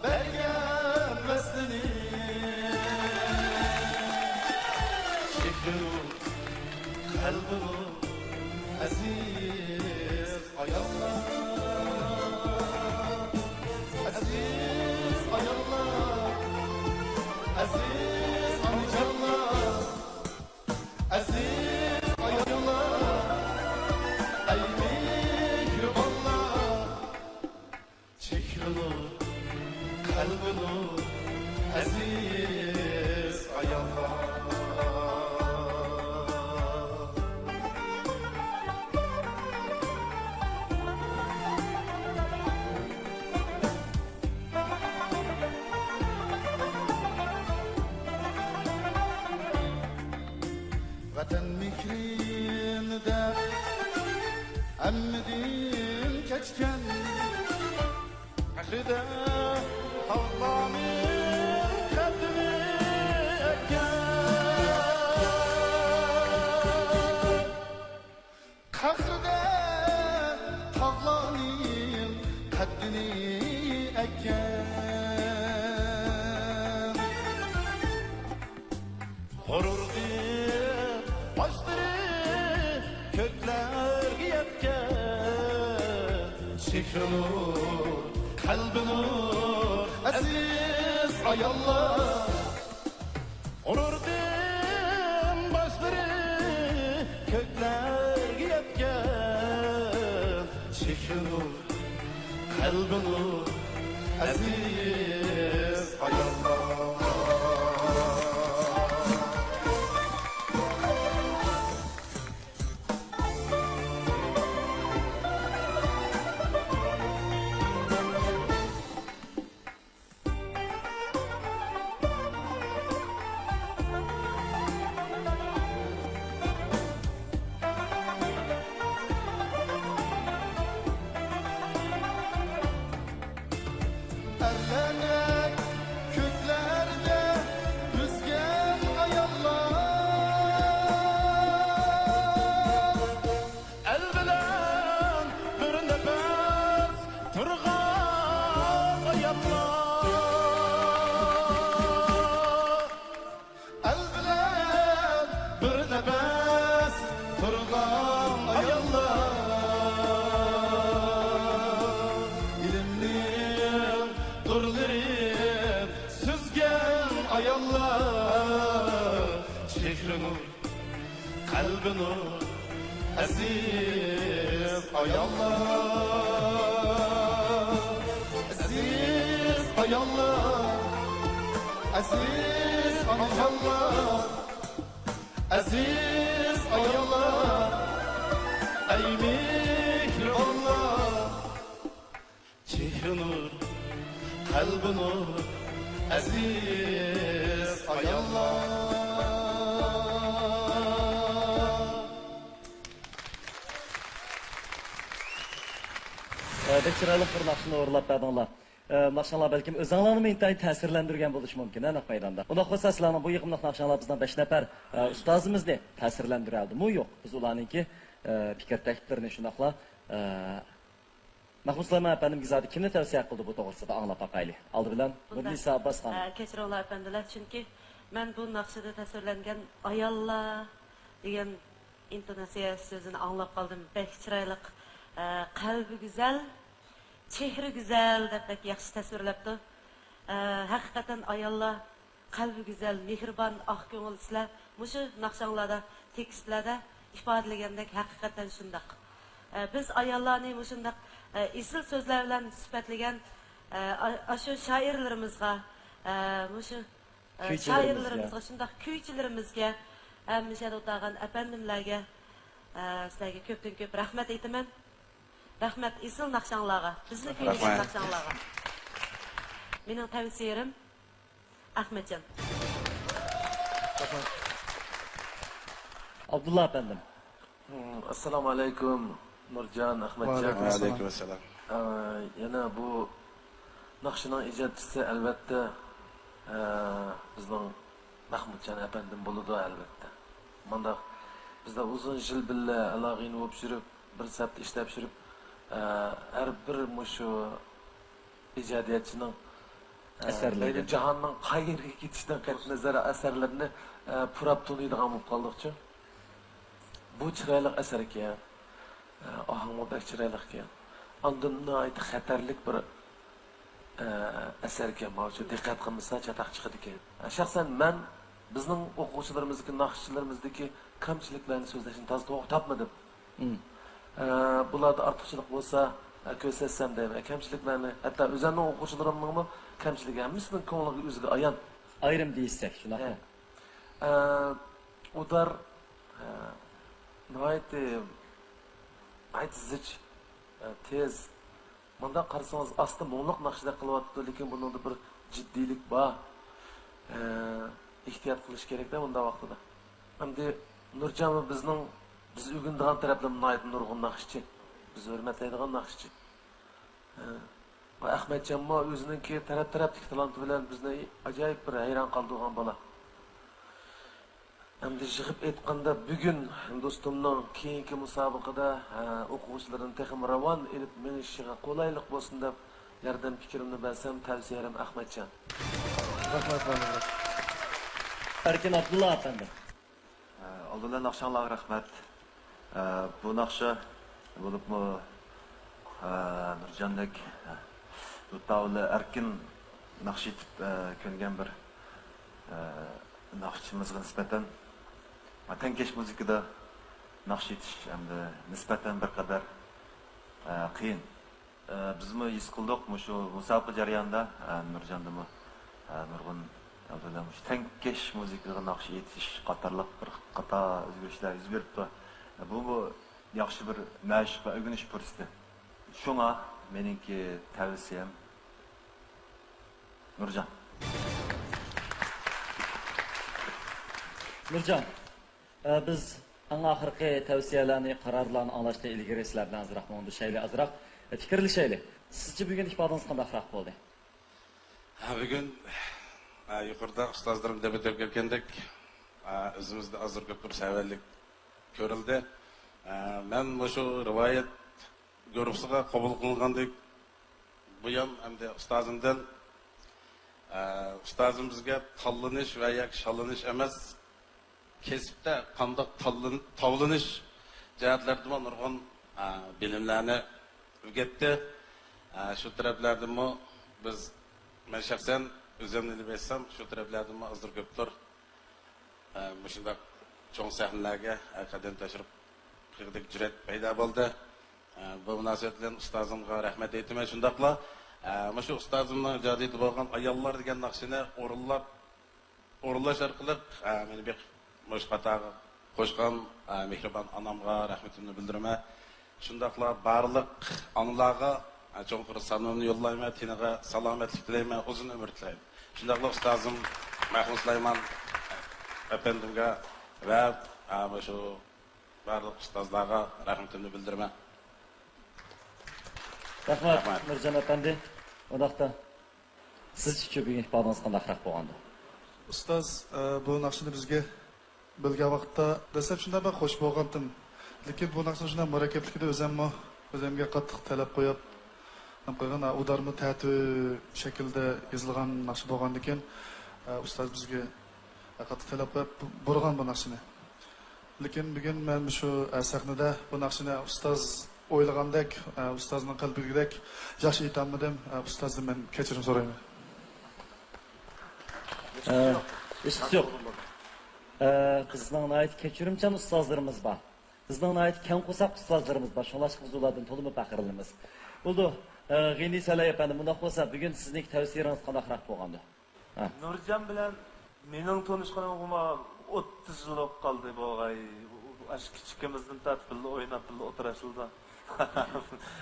بەرگەن ۋەسلىنى، چېھرىنى، قەلبىنى ئەزىز ئاياللار، ئەزىز ئاياللار، ئەزىز ئانىجانلار، ئەزىز ئاياللار، ئەي مېھرىبانلار، چېھرىنى، قەلبىنى ئەزىز ئاياللار. ۋەتەن مېھرىنى دەپ ھەممىدىن كەچكەن، پەخىردە تاغلارنى قەددىنى ئەگگەن. قەھرىدە تاغلارنىڭ قەددىنى ئەگگەن. غۇرۇردىن باشلىرى كۆكلەرگە يەتكەن. چېھرى نۇر، قەلبى نۇر، ئەزىز ئاياللار. غۇرۇردىن باشلىرى كۆكلەرگە يەتكەن، چېھرى چېھرى نۇر، قەلبى نۇر، ئەزىز ئاياللار. ئەرلەردەك كۆكلەردە ئۈزگەن ئاياللار. ئەل بىلەن بىر نەپەس تۇرغان ئاياللار. ئەل بىلەن بىر نەپەس تۇرغان ئاياللار. ئىلىمنىڭ نۇرلىرى سۈزگەن ئاياللار. چېھرى نۇر، قەلبى نۇر، ئەزىز ئاياللار، ئەزىز ئاياللار، ئەزىز ئانىجانلار، ئەزىز ئاياللار، ئەي مېھرىبانلار. چېھرى نۇر، قەلبى نۇر، ئەزىز ئاياللار. بەك چىرايلىق بىر ناخشىنى ئورۇنلاپ بەردىڭلار. ناخشاڭلار بەلكىم ئۆزۈڭلارنىمۇ ئىنتايىن تەسىرلەندۈرگەن بولۇشى مۇمكىن، نەق مەيداندا. ئۇنداق بولسا، سىلەرنىڭ بۇ يېقىملىق ناخشاڭلار بىزنىڭ بەش نەپەر ئۇستازىمىزنى تەسىرلەندۈرەلىدىمۇ يوق؟ بىز ئۇلارنىڭكى پىكىر تەكلىپلىرىنى شۇنداقلا مەخمۇت سۇلايمان ئەپەندىمگە زادى كىمنى تەۋسىيە قىلدى، بۇ توغرىسىدا ئاڭلاپ باقايلى. ئالدى بىلەن مۇنىسا ئابباس خانىم. ئە، كەچۈرۈڭلار ئەپەندىلەر، چۈنكى مەن بۇ ناخشىدا تەسۋىرلەنگەن ئاياللار دېگەن ئىنتوناتسىيە سۆزىنى ئاڭلاپ قالدىم. بەك چىرايلىق، ئە، قەلبى گۈزەل، چېھرى گۈزەل دەپ بەك ياخشى تەسۋىرلەپتۇ. ئە، ھەقىقەتەن ئاياللار قەلبى گۈزەل، مېھرىبان، ئاق كۆڭۈل سىلەر مۇشۇ ناخشاڭلاردا، تېكىستلەردە ئىپادىلىگەندەك ھەقىقەتەن شۇنداق. ئە، بىز ئاياللارنى مۇشۇنداق، ئە، ئېسىل سۆزلەر بىلەن سۈپەتلىگەن، ئە، ئا-، ئاشۇ شائىرلىرىمىزغا، ئە، مۇشۇ، ئە، كۈيچىلىرىمىزگە. شائىرلىرىمىزغا، شۇنداق كۈيچىلىرىمىزگە، ھەم مۇشۇ يەردە ئولتۇرغان ئەپەندىملەرگە، ئە، سىلەرگە كۆپتىن كۆپ رەھمەت ئېيتىمەن. رەھمەت ئېسىل ناخشاڭلارغا، بىزنى كۈيلىگەن رەھمەت. ناخشاڭلارغا. مېنىڭ تەۋسىيەم ئەخمەتجان. ئابدۇللا ئەپەندىم. ئەسسالامۇ ئەلەيكۇم، نۇرجان، ئەخمەتجان. ۋەئەلەيكۇم ئەسسالام. ئە، يەنە بۇ ناخشىنىڭ ئىجادچىسى، ئەلۋەتتە، ئە، بىزنىڭ مەخمۇتجان ئەپەندىم بولىدۇ، ئەلۋەتتە. مانداق بىزلەر ئۇزۇن يىل بىللە ئالاقىنى بولۇپ يۈرۈپ، بىر سەپتە ئىشلەپ يۈرۈپ، ئە، ھەر بىر مۇشۇ ئىجادىيەتچىنىڭ، ئە، ئەسەرلىرى. مەيلى جاھاننىڭ قايىرىغا كېتىشىدىن قەتئىينەزەر، ئەسەرلىرىنى، ئە، پۇراپ تونۇيدىغان بولۇپ قالدۇقچۇ. بۇ چىرايلىق ئەسەر ئىكەن. ئە، ئاھاڭمۇ بەك چىرايلىق ئىكەن. ئاندىن ناھايىتى خەتەرلىك بىر، ئە، ئەسەر ئىكەن. ماۋۇ دىققەت قىلمىسا چاتاق چىقىدىكەن. ئە، شەخسەن مەن بىزنىڭ ئوقۇغۇچىلىرىمىزدىكى، ناخشىچىلىرىمىزدىكى كەمچىلىكلەرنى سۆزلەشنى تازا توغرا تاپمىدىم. مم. ئە، بۇلاردا ئارتۇقچىلىق بولسا، ئە، كۆرسەتسەم دەيمەن. كەمچىلىكلەرنى، ھەتتا ئۆزۈمنىڭ ئوقۇغۇچىلىرىمنىڭمۇ كەمچىلىكى، ھەممىسىنىڭ كۆڭلىگە، ئۆزىگە ئايان. ئايرىم دېيىشسەك، شۇنداقمۇ؟ ھە. ئە، ئۇدار، ئە، ناھايىتى، ناھايىتى زىچ، ئە، تېز. مۇنداق قارىسىڭىز، ئاستا مۇڭلۇق ناخشىدەك قىلىۋاتىدۇ، لېكىن بۇنىڭدا بىر جىددىيلىك بار. ئە، ئېھتىيات قىلىش كېرەك-دە بۇنداق ۋاقتىدا. ئەمدى نۇرجانمۇ بىزنىڭ، بىز ئۆگىنىدىغان تەرەپلىرىمۇ ناھايىتى نۇرغۇن ناخشىچى. بىز ھۆرمەتلەيدىغان ناخشىچى. ئە، ئەخمەتجانمۇ ئۆزىنىڭكى تەرەپ-تەرەپتىكى تالانتى بىلەن بىزنى ئاجايىپ بىر ھەيران قالدۇرغان بالا. ئەمدى يىغىپ ئېيتقاندا، بۈگۈن دوستۇمنىڭ كېيىنكى مۇسابىقىدە، ھە، ئوقۇغۇچىلىرىنى تېخىمۇ راۋان ئېلىپ مېڭىشىغا قولايلىق بولسۇن دەپ ياردەم پىكرىمنى بەرسەم، تەۋسىيەم ئەخمەتجان. رەھمەت، رەھمەت. ئەركىن ئابدۇللا ئەپەندى. ئالدى بىلەن ناخشاڭلارغا رەھمەت. بۇ ناخشا بولۇپمۇ نۇرجاندەك دۇتاۋلى ئەركىن ناخشا ئېيتىپ كۆنگەن بىر ناخشىچىمىزغا نىسبەتەن تەڭكەش مۇزىكىدا ناخشا ئېيتىش ئەمدى نىسبەتەن بىر قەدەر ئە، قىيىن. ئە، بىزمۇ ھېس قىلدۇق، مۇشۇ مۇسابىقە جەريانىدا، ئە، نۇرجاندىمۇ، ئە، نۇرغۇن، ئە، بىلەن مۇشۇ تەڭكەش مۇزىكىغا ناخشا ئېيتىش قاتارلىق بىر قاتار ئۆزگىرىشلەر يۈز بېرىپتۇ. ئە، بۇمۇ ياخشى بىر مەشىق ۋە ئۆگىنىش پۇرسىتى. شۇڭا مېنىڭكى تەۋسىيەم، نۇرجان. نۇرجان، ئە، بىز ئەڭ ئاخىرقى تەۋسىيەلەرنى، قارارلارنى ئاڭلاشتىن ئىلگىرى سىلەر بىلەن ئازراق مۇڭدىشايلى، ئازراق، ئە، پىكىرلىشەيلى. سىزچە بۈگۈن ئىپادىڭىز قانداقراق بولدى؟ ھە، بۈگۈن، ھە، يۇقىرىدا ئۇستازلىرىم دەپ ئۆتۈپ كەتكەندەك، ھە، ئۆزىمىزدە ئازدۇر كۆپتۇر سەۋەنلىك كۆرۈلدى. ھە، مەن مۇشۇ رىۋايەت گۇرۇپپىسىغا قوبۇل قىلىنغاندىن بۇيان ئەمدى ئۇستازىمدىن، ئە، ئۇستازىم بىزگە تاللىنىش ۋە ياكى شاللىنىش ئەمەس، كەسىپتە قانداق تاللىن-، تاۋلىنىش جەھەتلەردىمۇ نۇرغۇن، ئە، بىلىملەرنى ئۆگەتتى. ئە، شۇ تەرەپلەردىنمۇ بىز، مەن شەخسەن ئۆزۈمنى ئېلىپ ئېيتسام، شۇ تەرەپلەردىنمۇ ئازدۇر كۆپتۇر ئە، مۇشۇنداق چوڭ سەھنىلەرگە ھەقىقەتەن تەشرىپ قىلغۇدەك جۈرئەت پەيدا بولدى. ئە، بۇ مۇناسىۋەت بىلەن ئۇستازىمغا رەھمەت ئېيتىمەن. شۇنداقلا، ئە، مۇشۇ ئۇستازىمنىڭ ئىجادىيىتى بولغان ئاياللار دېگەن ناخشىنى ئورۇنلاپ، ئورۇنلاش ئارقىلىق، ئە، مېنى بېقىپ مۇشۇ قاتارغا قوشقان، ئە، مېھرىبان ئانامغا رەھمىتىمنى بىلدۈرىمەن. شۇنداقلا بارلىق ئانىلارغا چوڭقۇر سالىمىمنى يوللايمەن، تېنىغا سالامەتلىك تىلەيمەن، ئۇزۇن ئۆمۈر تىلەيمەن. شۇنداقلا ئۇستازىم مەخمۇت سۇلايمان ئەپەندىمگە ۋە، ئە، مۇشۇ بارلىق ئۇستازلارغا رەھمىتىمنى بىلدۈرىمەن. رەھمەت، رەھمەت. نۇرجان ئەپەندى. ئۇنداقتا سىزچىچۇ بۈگۈن ئىپادىڭىز قانداقراق بولغاندۇ؟ ئۇستاز، ئە، بۇ ناخشىنى بىزگە بىلگەن ۋاقىتتا دەسلەپ شۇنداق بىر خوش بولغانتىم. لېكىن بۇ ناخشىنىڭ شۇنداق مۇرەككەپلىكىدە ئۆزەممۇ ئۆزەمگە قاتتىق تەلەپ قويۇپ، نېمە قىلغان، ئۇدارمۇ تەتۈ شەكىلدە يېزىلغان ناخشا بولغاندىكىن، ئە، ئۇستاز بىزگە قاتتىق تەلەپ قويۇپ بۇ-، بۇرغان بۇ ناخشىنى. لېكىن بۈگۈن مەن مۇشۇ، ئە، سەھنىدە بۇ ناخشىنى ئۇستاز ئويلىغاندەك، ئە، ئۇستازنىڭ قەلبىدىكىدەك ياخشى ئېيتالمىدىم. ئە، ئۇستازدىن مەن كەچۈرۈم سورايمەن. ئە، ھېچقىسى يوق. ئە، بىزنىڭ ناھايىتى كەچۈرۈمچان ئۇستازلىرىمىز بار. بىزنىڭ ناھايىتى كەڭ قورساق ئۇستازلىرىمىز بار. شۇڭلاشقا بىز ئۇلاردىن تولىمۇ پەخىرلىنىمىز. بولدى. ئە، غېنى سەلەي ئەپەندى، مۇنداق بولسا، بۈگۈن سىزنىڭكى تەۋسىيەلىرىڭىز قانداقراق بولغاندۇ؟ ھە. نۇرجان بىلەن مېنىڭ تونۇشقىنىمغىمۇ ئوتتۇز يىل بولۇپ قالدى بولغاي. ئاشۇ كىچىكىمىزدىن تارتىپ بىللە ئويناپ، بىللە ئولتۇرۇشلىدا.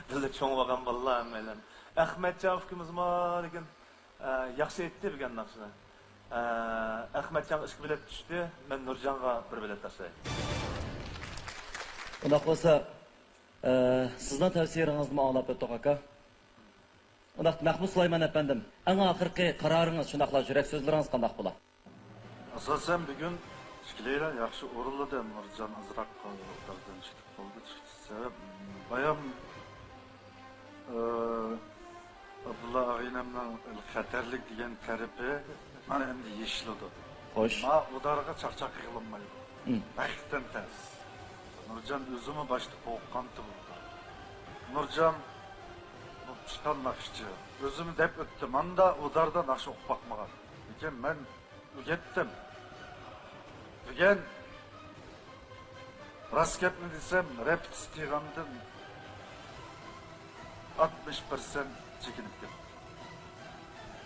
بىللە چوڭ بولغان بالىلار ھەممەيلەن. ئەخمەتجان ئۇكىمىزمۇ لېكىن، ئە، ياخشى ئېيتتى بۈگۈن ناخشىنى. ئە، ئەخمەتجانغا ئىككى بېلەت چۈشتى، مەن نۇرجانغا بىر بېلەت تاشلاي. ئۇنداق بولسا، ئە، سىزنىڭ تەۋسىيەلىرىڭىزنىمۇ ئاڭلاپ ئۆتتۇق، ئاكا. ئۇنداقتا مەخمۇت سۇلايمان ئەپەندىم، ئەڭ ئاخىرقى قارارىڭىز، شۇنداقلا يۈرەك سۆزلىرىڭىز قانداق بولا؟ ئاساسەن بۈگۈن ئىككىلەيلەن ياخشى ئورۇنلىدى. نۇرجان ئازراق بىردىن چىقىپ قالدى. چىقىش سەۋەب، بايام، ئى، ئابدۇللا ئاغىنەمنىڭ خەتەرلىك دېگەن تەرىپى مانا ئەمدى يېشىلىدۇ. خوش. ما ئۇدارغا چاقچاق قىلىنمايدۇ. ھەقىقەتەن تەس. نۇرجان ئۆزىمۇ باشتا قورققانتى بۇ ئۇدارغا. نۇرجان بۇ پىشقان ناخشىچى. ئۆزىمۇ دەپ ئۆتتى، ماندا ئۇداردا ناخشا ئوقۇپ باقمىغان. لېكىن مەن ئۆگەتتىم. بۈگۈن راست گەپنى دېسەم، رېپېتىتسىيە قىلغاندىن ئاتمىش پىرسەنت چېكىنىپ كەتتىم.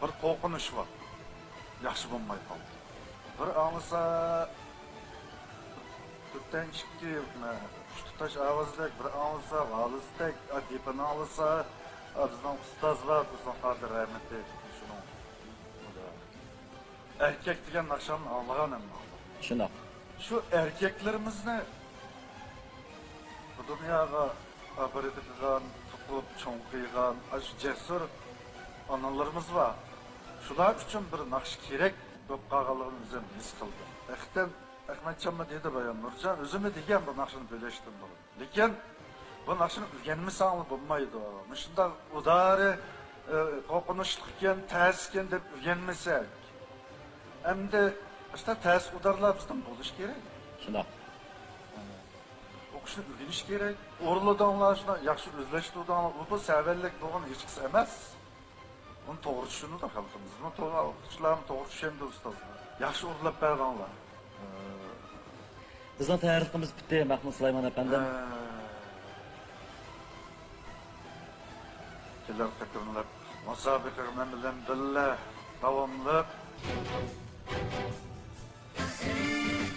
بىر قورقۇنچ بار. ياخشى بولماي قالدى. بىر ئاڭلىسا، تۆتتىن ئىككى، ئۈچ تۇتاش ئاۋازدەك، بىر ئاڭلىسا، ۋالىستەك، ئا، دېپىنى ئاڭلىسا، ئا، بىزنىڭ ئۇستاز بار، بىزنىڭ قادىر رەھمەتلىك، شۇنىڭ. ئەركەك دېگەن ناخشامنى ئاڭلىغان ھەممە. شۇنداق. شۇ ئەركەكلىرىمىزنى بۇ دۇنياغا ئابىرىدىغان، تۇغۇپ چوڭ قىلغان ئاشۇ جەسۇر ئانىلىرىمىز بار. شۇلار ئۈچۈن بىر ناخشا كېرەك بولۇپ قالغانلىقىنى ئۆزۈم ھېس قىلدىم. ھەقىقەتەن ئەخمەتجانمۇ دېدى بايام، نۇرجان ئۆزىمۇ دېگەن بۇ ناخشىنى بۆلۈشتىن بۇرۇن. لېكىن بۇ ناخشىنى ئۆگەنمىسەڭلار بولمايدۇ. مۇشۇنداق ئۇدارى، ئى، قورقۇنچلۇقكەن، تەسكەن دەپ ئۆگەنمىسەك. ئەمدى ئىشتا تەس ئۇدارلار بىزدىن بولۇشى كېرەك. شۇنداق. ئوقۇشنى ئۆگىنىش كېرەك. ئورۇنلىدىڭلار، شۇنداق ياخشى ئۆزلەشتۈردۈڭلار. ئۇ بۇ سەۋەنلىك بولغان ھېچقىسى ئەمەس. ئۇنى توغرا چۈشىنىدۇ خەلقىمىز. بۇنى توغرا، ئوقۇتقۇچىلارمۇ توغرا چۈشەندى ئۇستازلار. ياخشى ئورۇنلاپ بەردىڭلار. ئى، بىزنىڭ تەييارلىقىمىز پۈتتى، مەخمۇت سۇلايمان ئەپەندىم. ھە. كېلەر قېتىملىق مۇسابىقە مەن بىلەن بىللە داۋاملىق.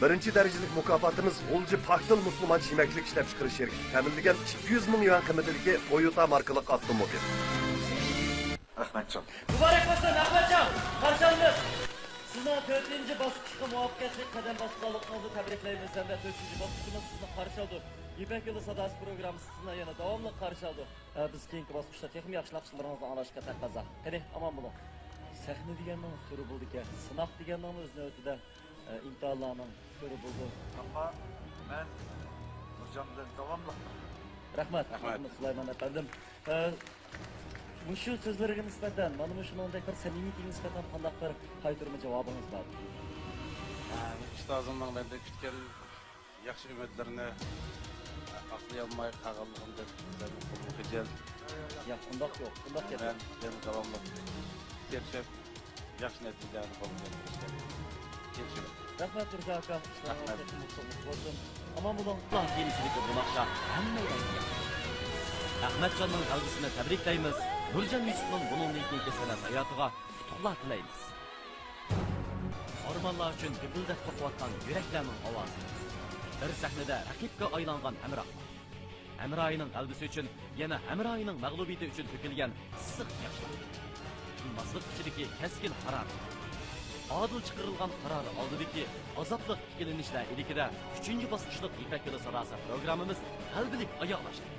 بىرىنچى دەرىجىلىك مۇكاپاتىمىز غۇلجا پاكتىل مۇسۇلمانچە يېمەكلىك ئىشلەپچىقىرىش شىركىتى تەمىنلىگەن ئىككى يۈز مىڭ يۈەن قىممىتىدىكى تويوتا ماركىلىق ئاپتوموبىل. ئەخمەتجان. مۇبارەك بولسۇن، ئەخمەتجان! قارشى ئالىمىز! سىزنىڭ تۆتىنچى باسقۇچقا مۇۋەپپەقىيەتلىك قەدەم باسقانلىقىڭىزنى تەبرىكلەيمىز ھەمدە تۆتىنچى باسقۇچىمىز سىزنى قارشى ئالىدۇ. يىپەك يولى ساداسى پروگراممىسى سىزنى يەنە داۋاملىق قارشى ئالىدۇ. ھە، بىز كېيىنكى باسقۇچتا تېخىمۇ ياخشى ناخشىلىرىڭىزنى ئاڭلاشقا تەقەززا. قېنى، ئامان بولۇڭ. سەھنە دېگەننىڭ سۈرى بولىدىكەن، سىناق دېگەننىڭمۇ ئۆز نۆۋىتىدە، ئە، ئىمتىھانلارنىڭ سۈرى بولىدۇ. ئاپا، مەن نۇرجان بىلەن داۋاملىق. رەھمەت، رەھمەت. رەھمەت، سۇلايمان ئەپەندىم. ئە، مۇشۇ سۆزلىرىگە نىسبەتەن، مانا مۇشۇنىڭدەك بىر سەمىمىيىتىگە نىسبەتەن قانداق بىر قايتۇرما جاۋابىڭىز بار؟ ھە، ئۇستازىمنىڭ مەندىن كۈتكەن ياخشى ئۈمىدلىرىنى ئاقلىيالماي قالغانلىقىمدىن بەك خىجىل. ياق، ئۇنداق يوق، ئۇنداق گەپ يوق. مەن يەنە داۋاملىق تىرىشىپ، ياخشى نەتىجىلەرنى قولغا كەلتۈرۈشكە تىرىشىمەن. رەھمەت، مىرزا ئاكا. ئىشلىرىڭىز رەھمەت. تېخىمۇ ئوڭۇشلۇق بولسۇن. ئامان بولۇڭ. ئۇلار تېمىسىدىكى بۇ ناخشا ھەممەيلەنگە ياقتى. ئەخمەتجاننىڭ غەلىبىسىنى تەبرىكلەيمىز. نۇرجان يۈسۈپنىڭ بۇنىڭدىن كېيىنكى سەنئەت ھاياتىغا ئۇتۇقلار تىلەيمىز. ئارمانلار ئۈچۈن دۈپۈلدەپ سوقۇۋاتقان يۈرەكلەرنىڭ ئاۋازى. بىر سەھنىدە رەقىبكە ئايلانغان ھەمراھ. ھەمراھىنىڭ غەلىبىسى ئۈچۈن، يەنە ھەمراھىنىڭ مەغلۇبىيىتى ئۈچۈن تۆكۈلگەن ئىسسىق ياشلار. تىنماسلىق ئىچىدىكى كەسكىن ھارارەت. ئادىل چىقىرىلغان قارار ئالدىدىكى ئازابلىق ئىككىلىنىشلەر ئىلكىدە ئۈچىنچى باسقۇچلۇق يىپەك يولى ساداسى پروگراممىمىز غەلىبىلىك ئاياغلاشتى.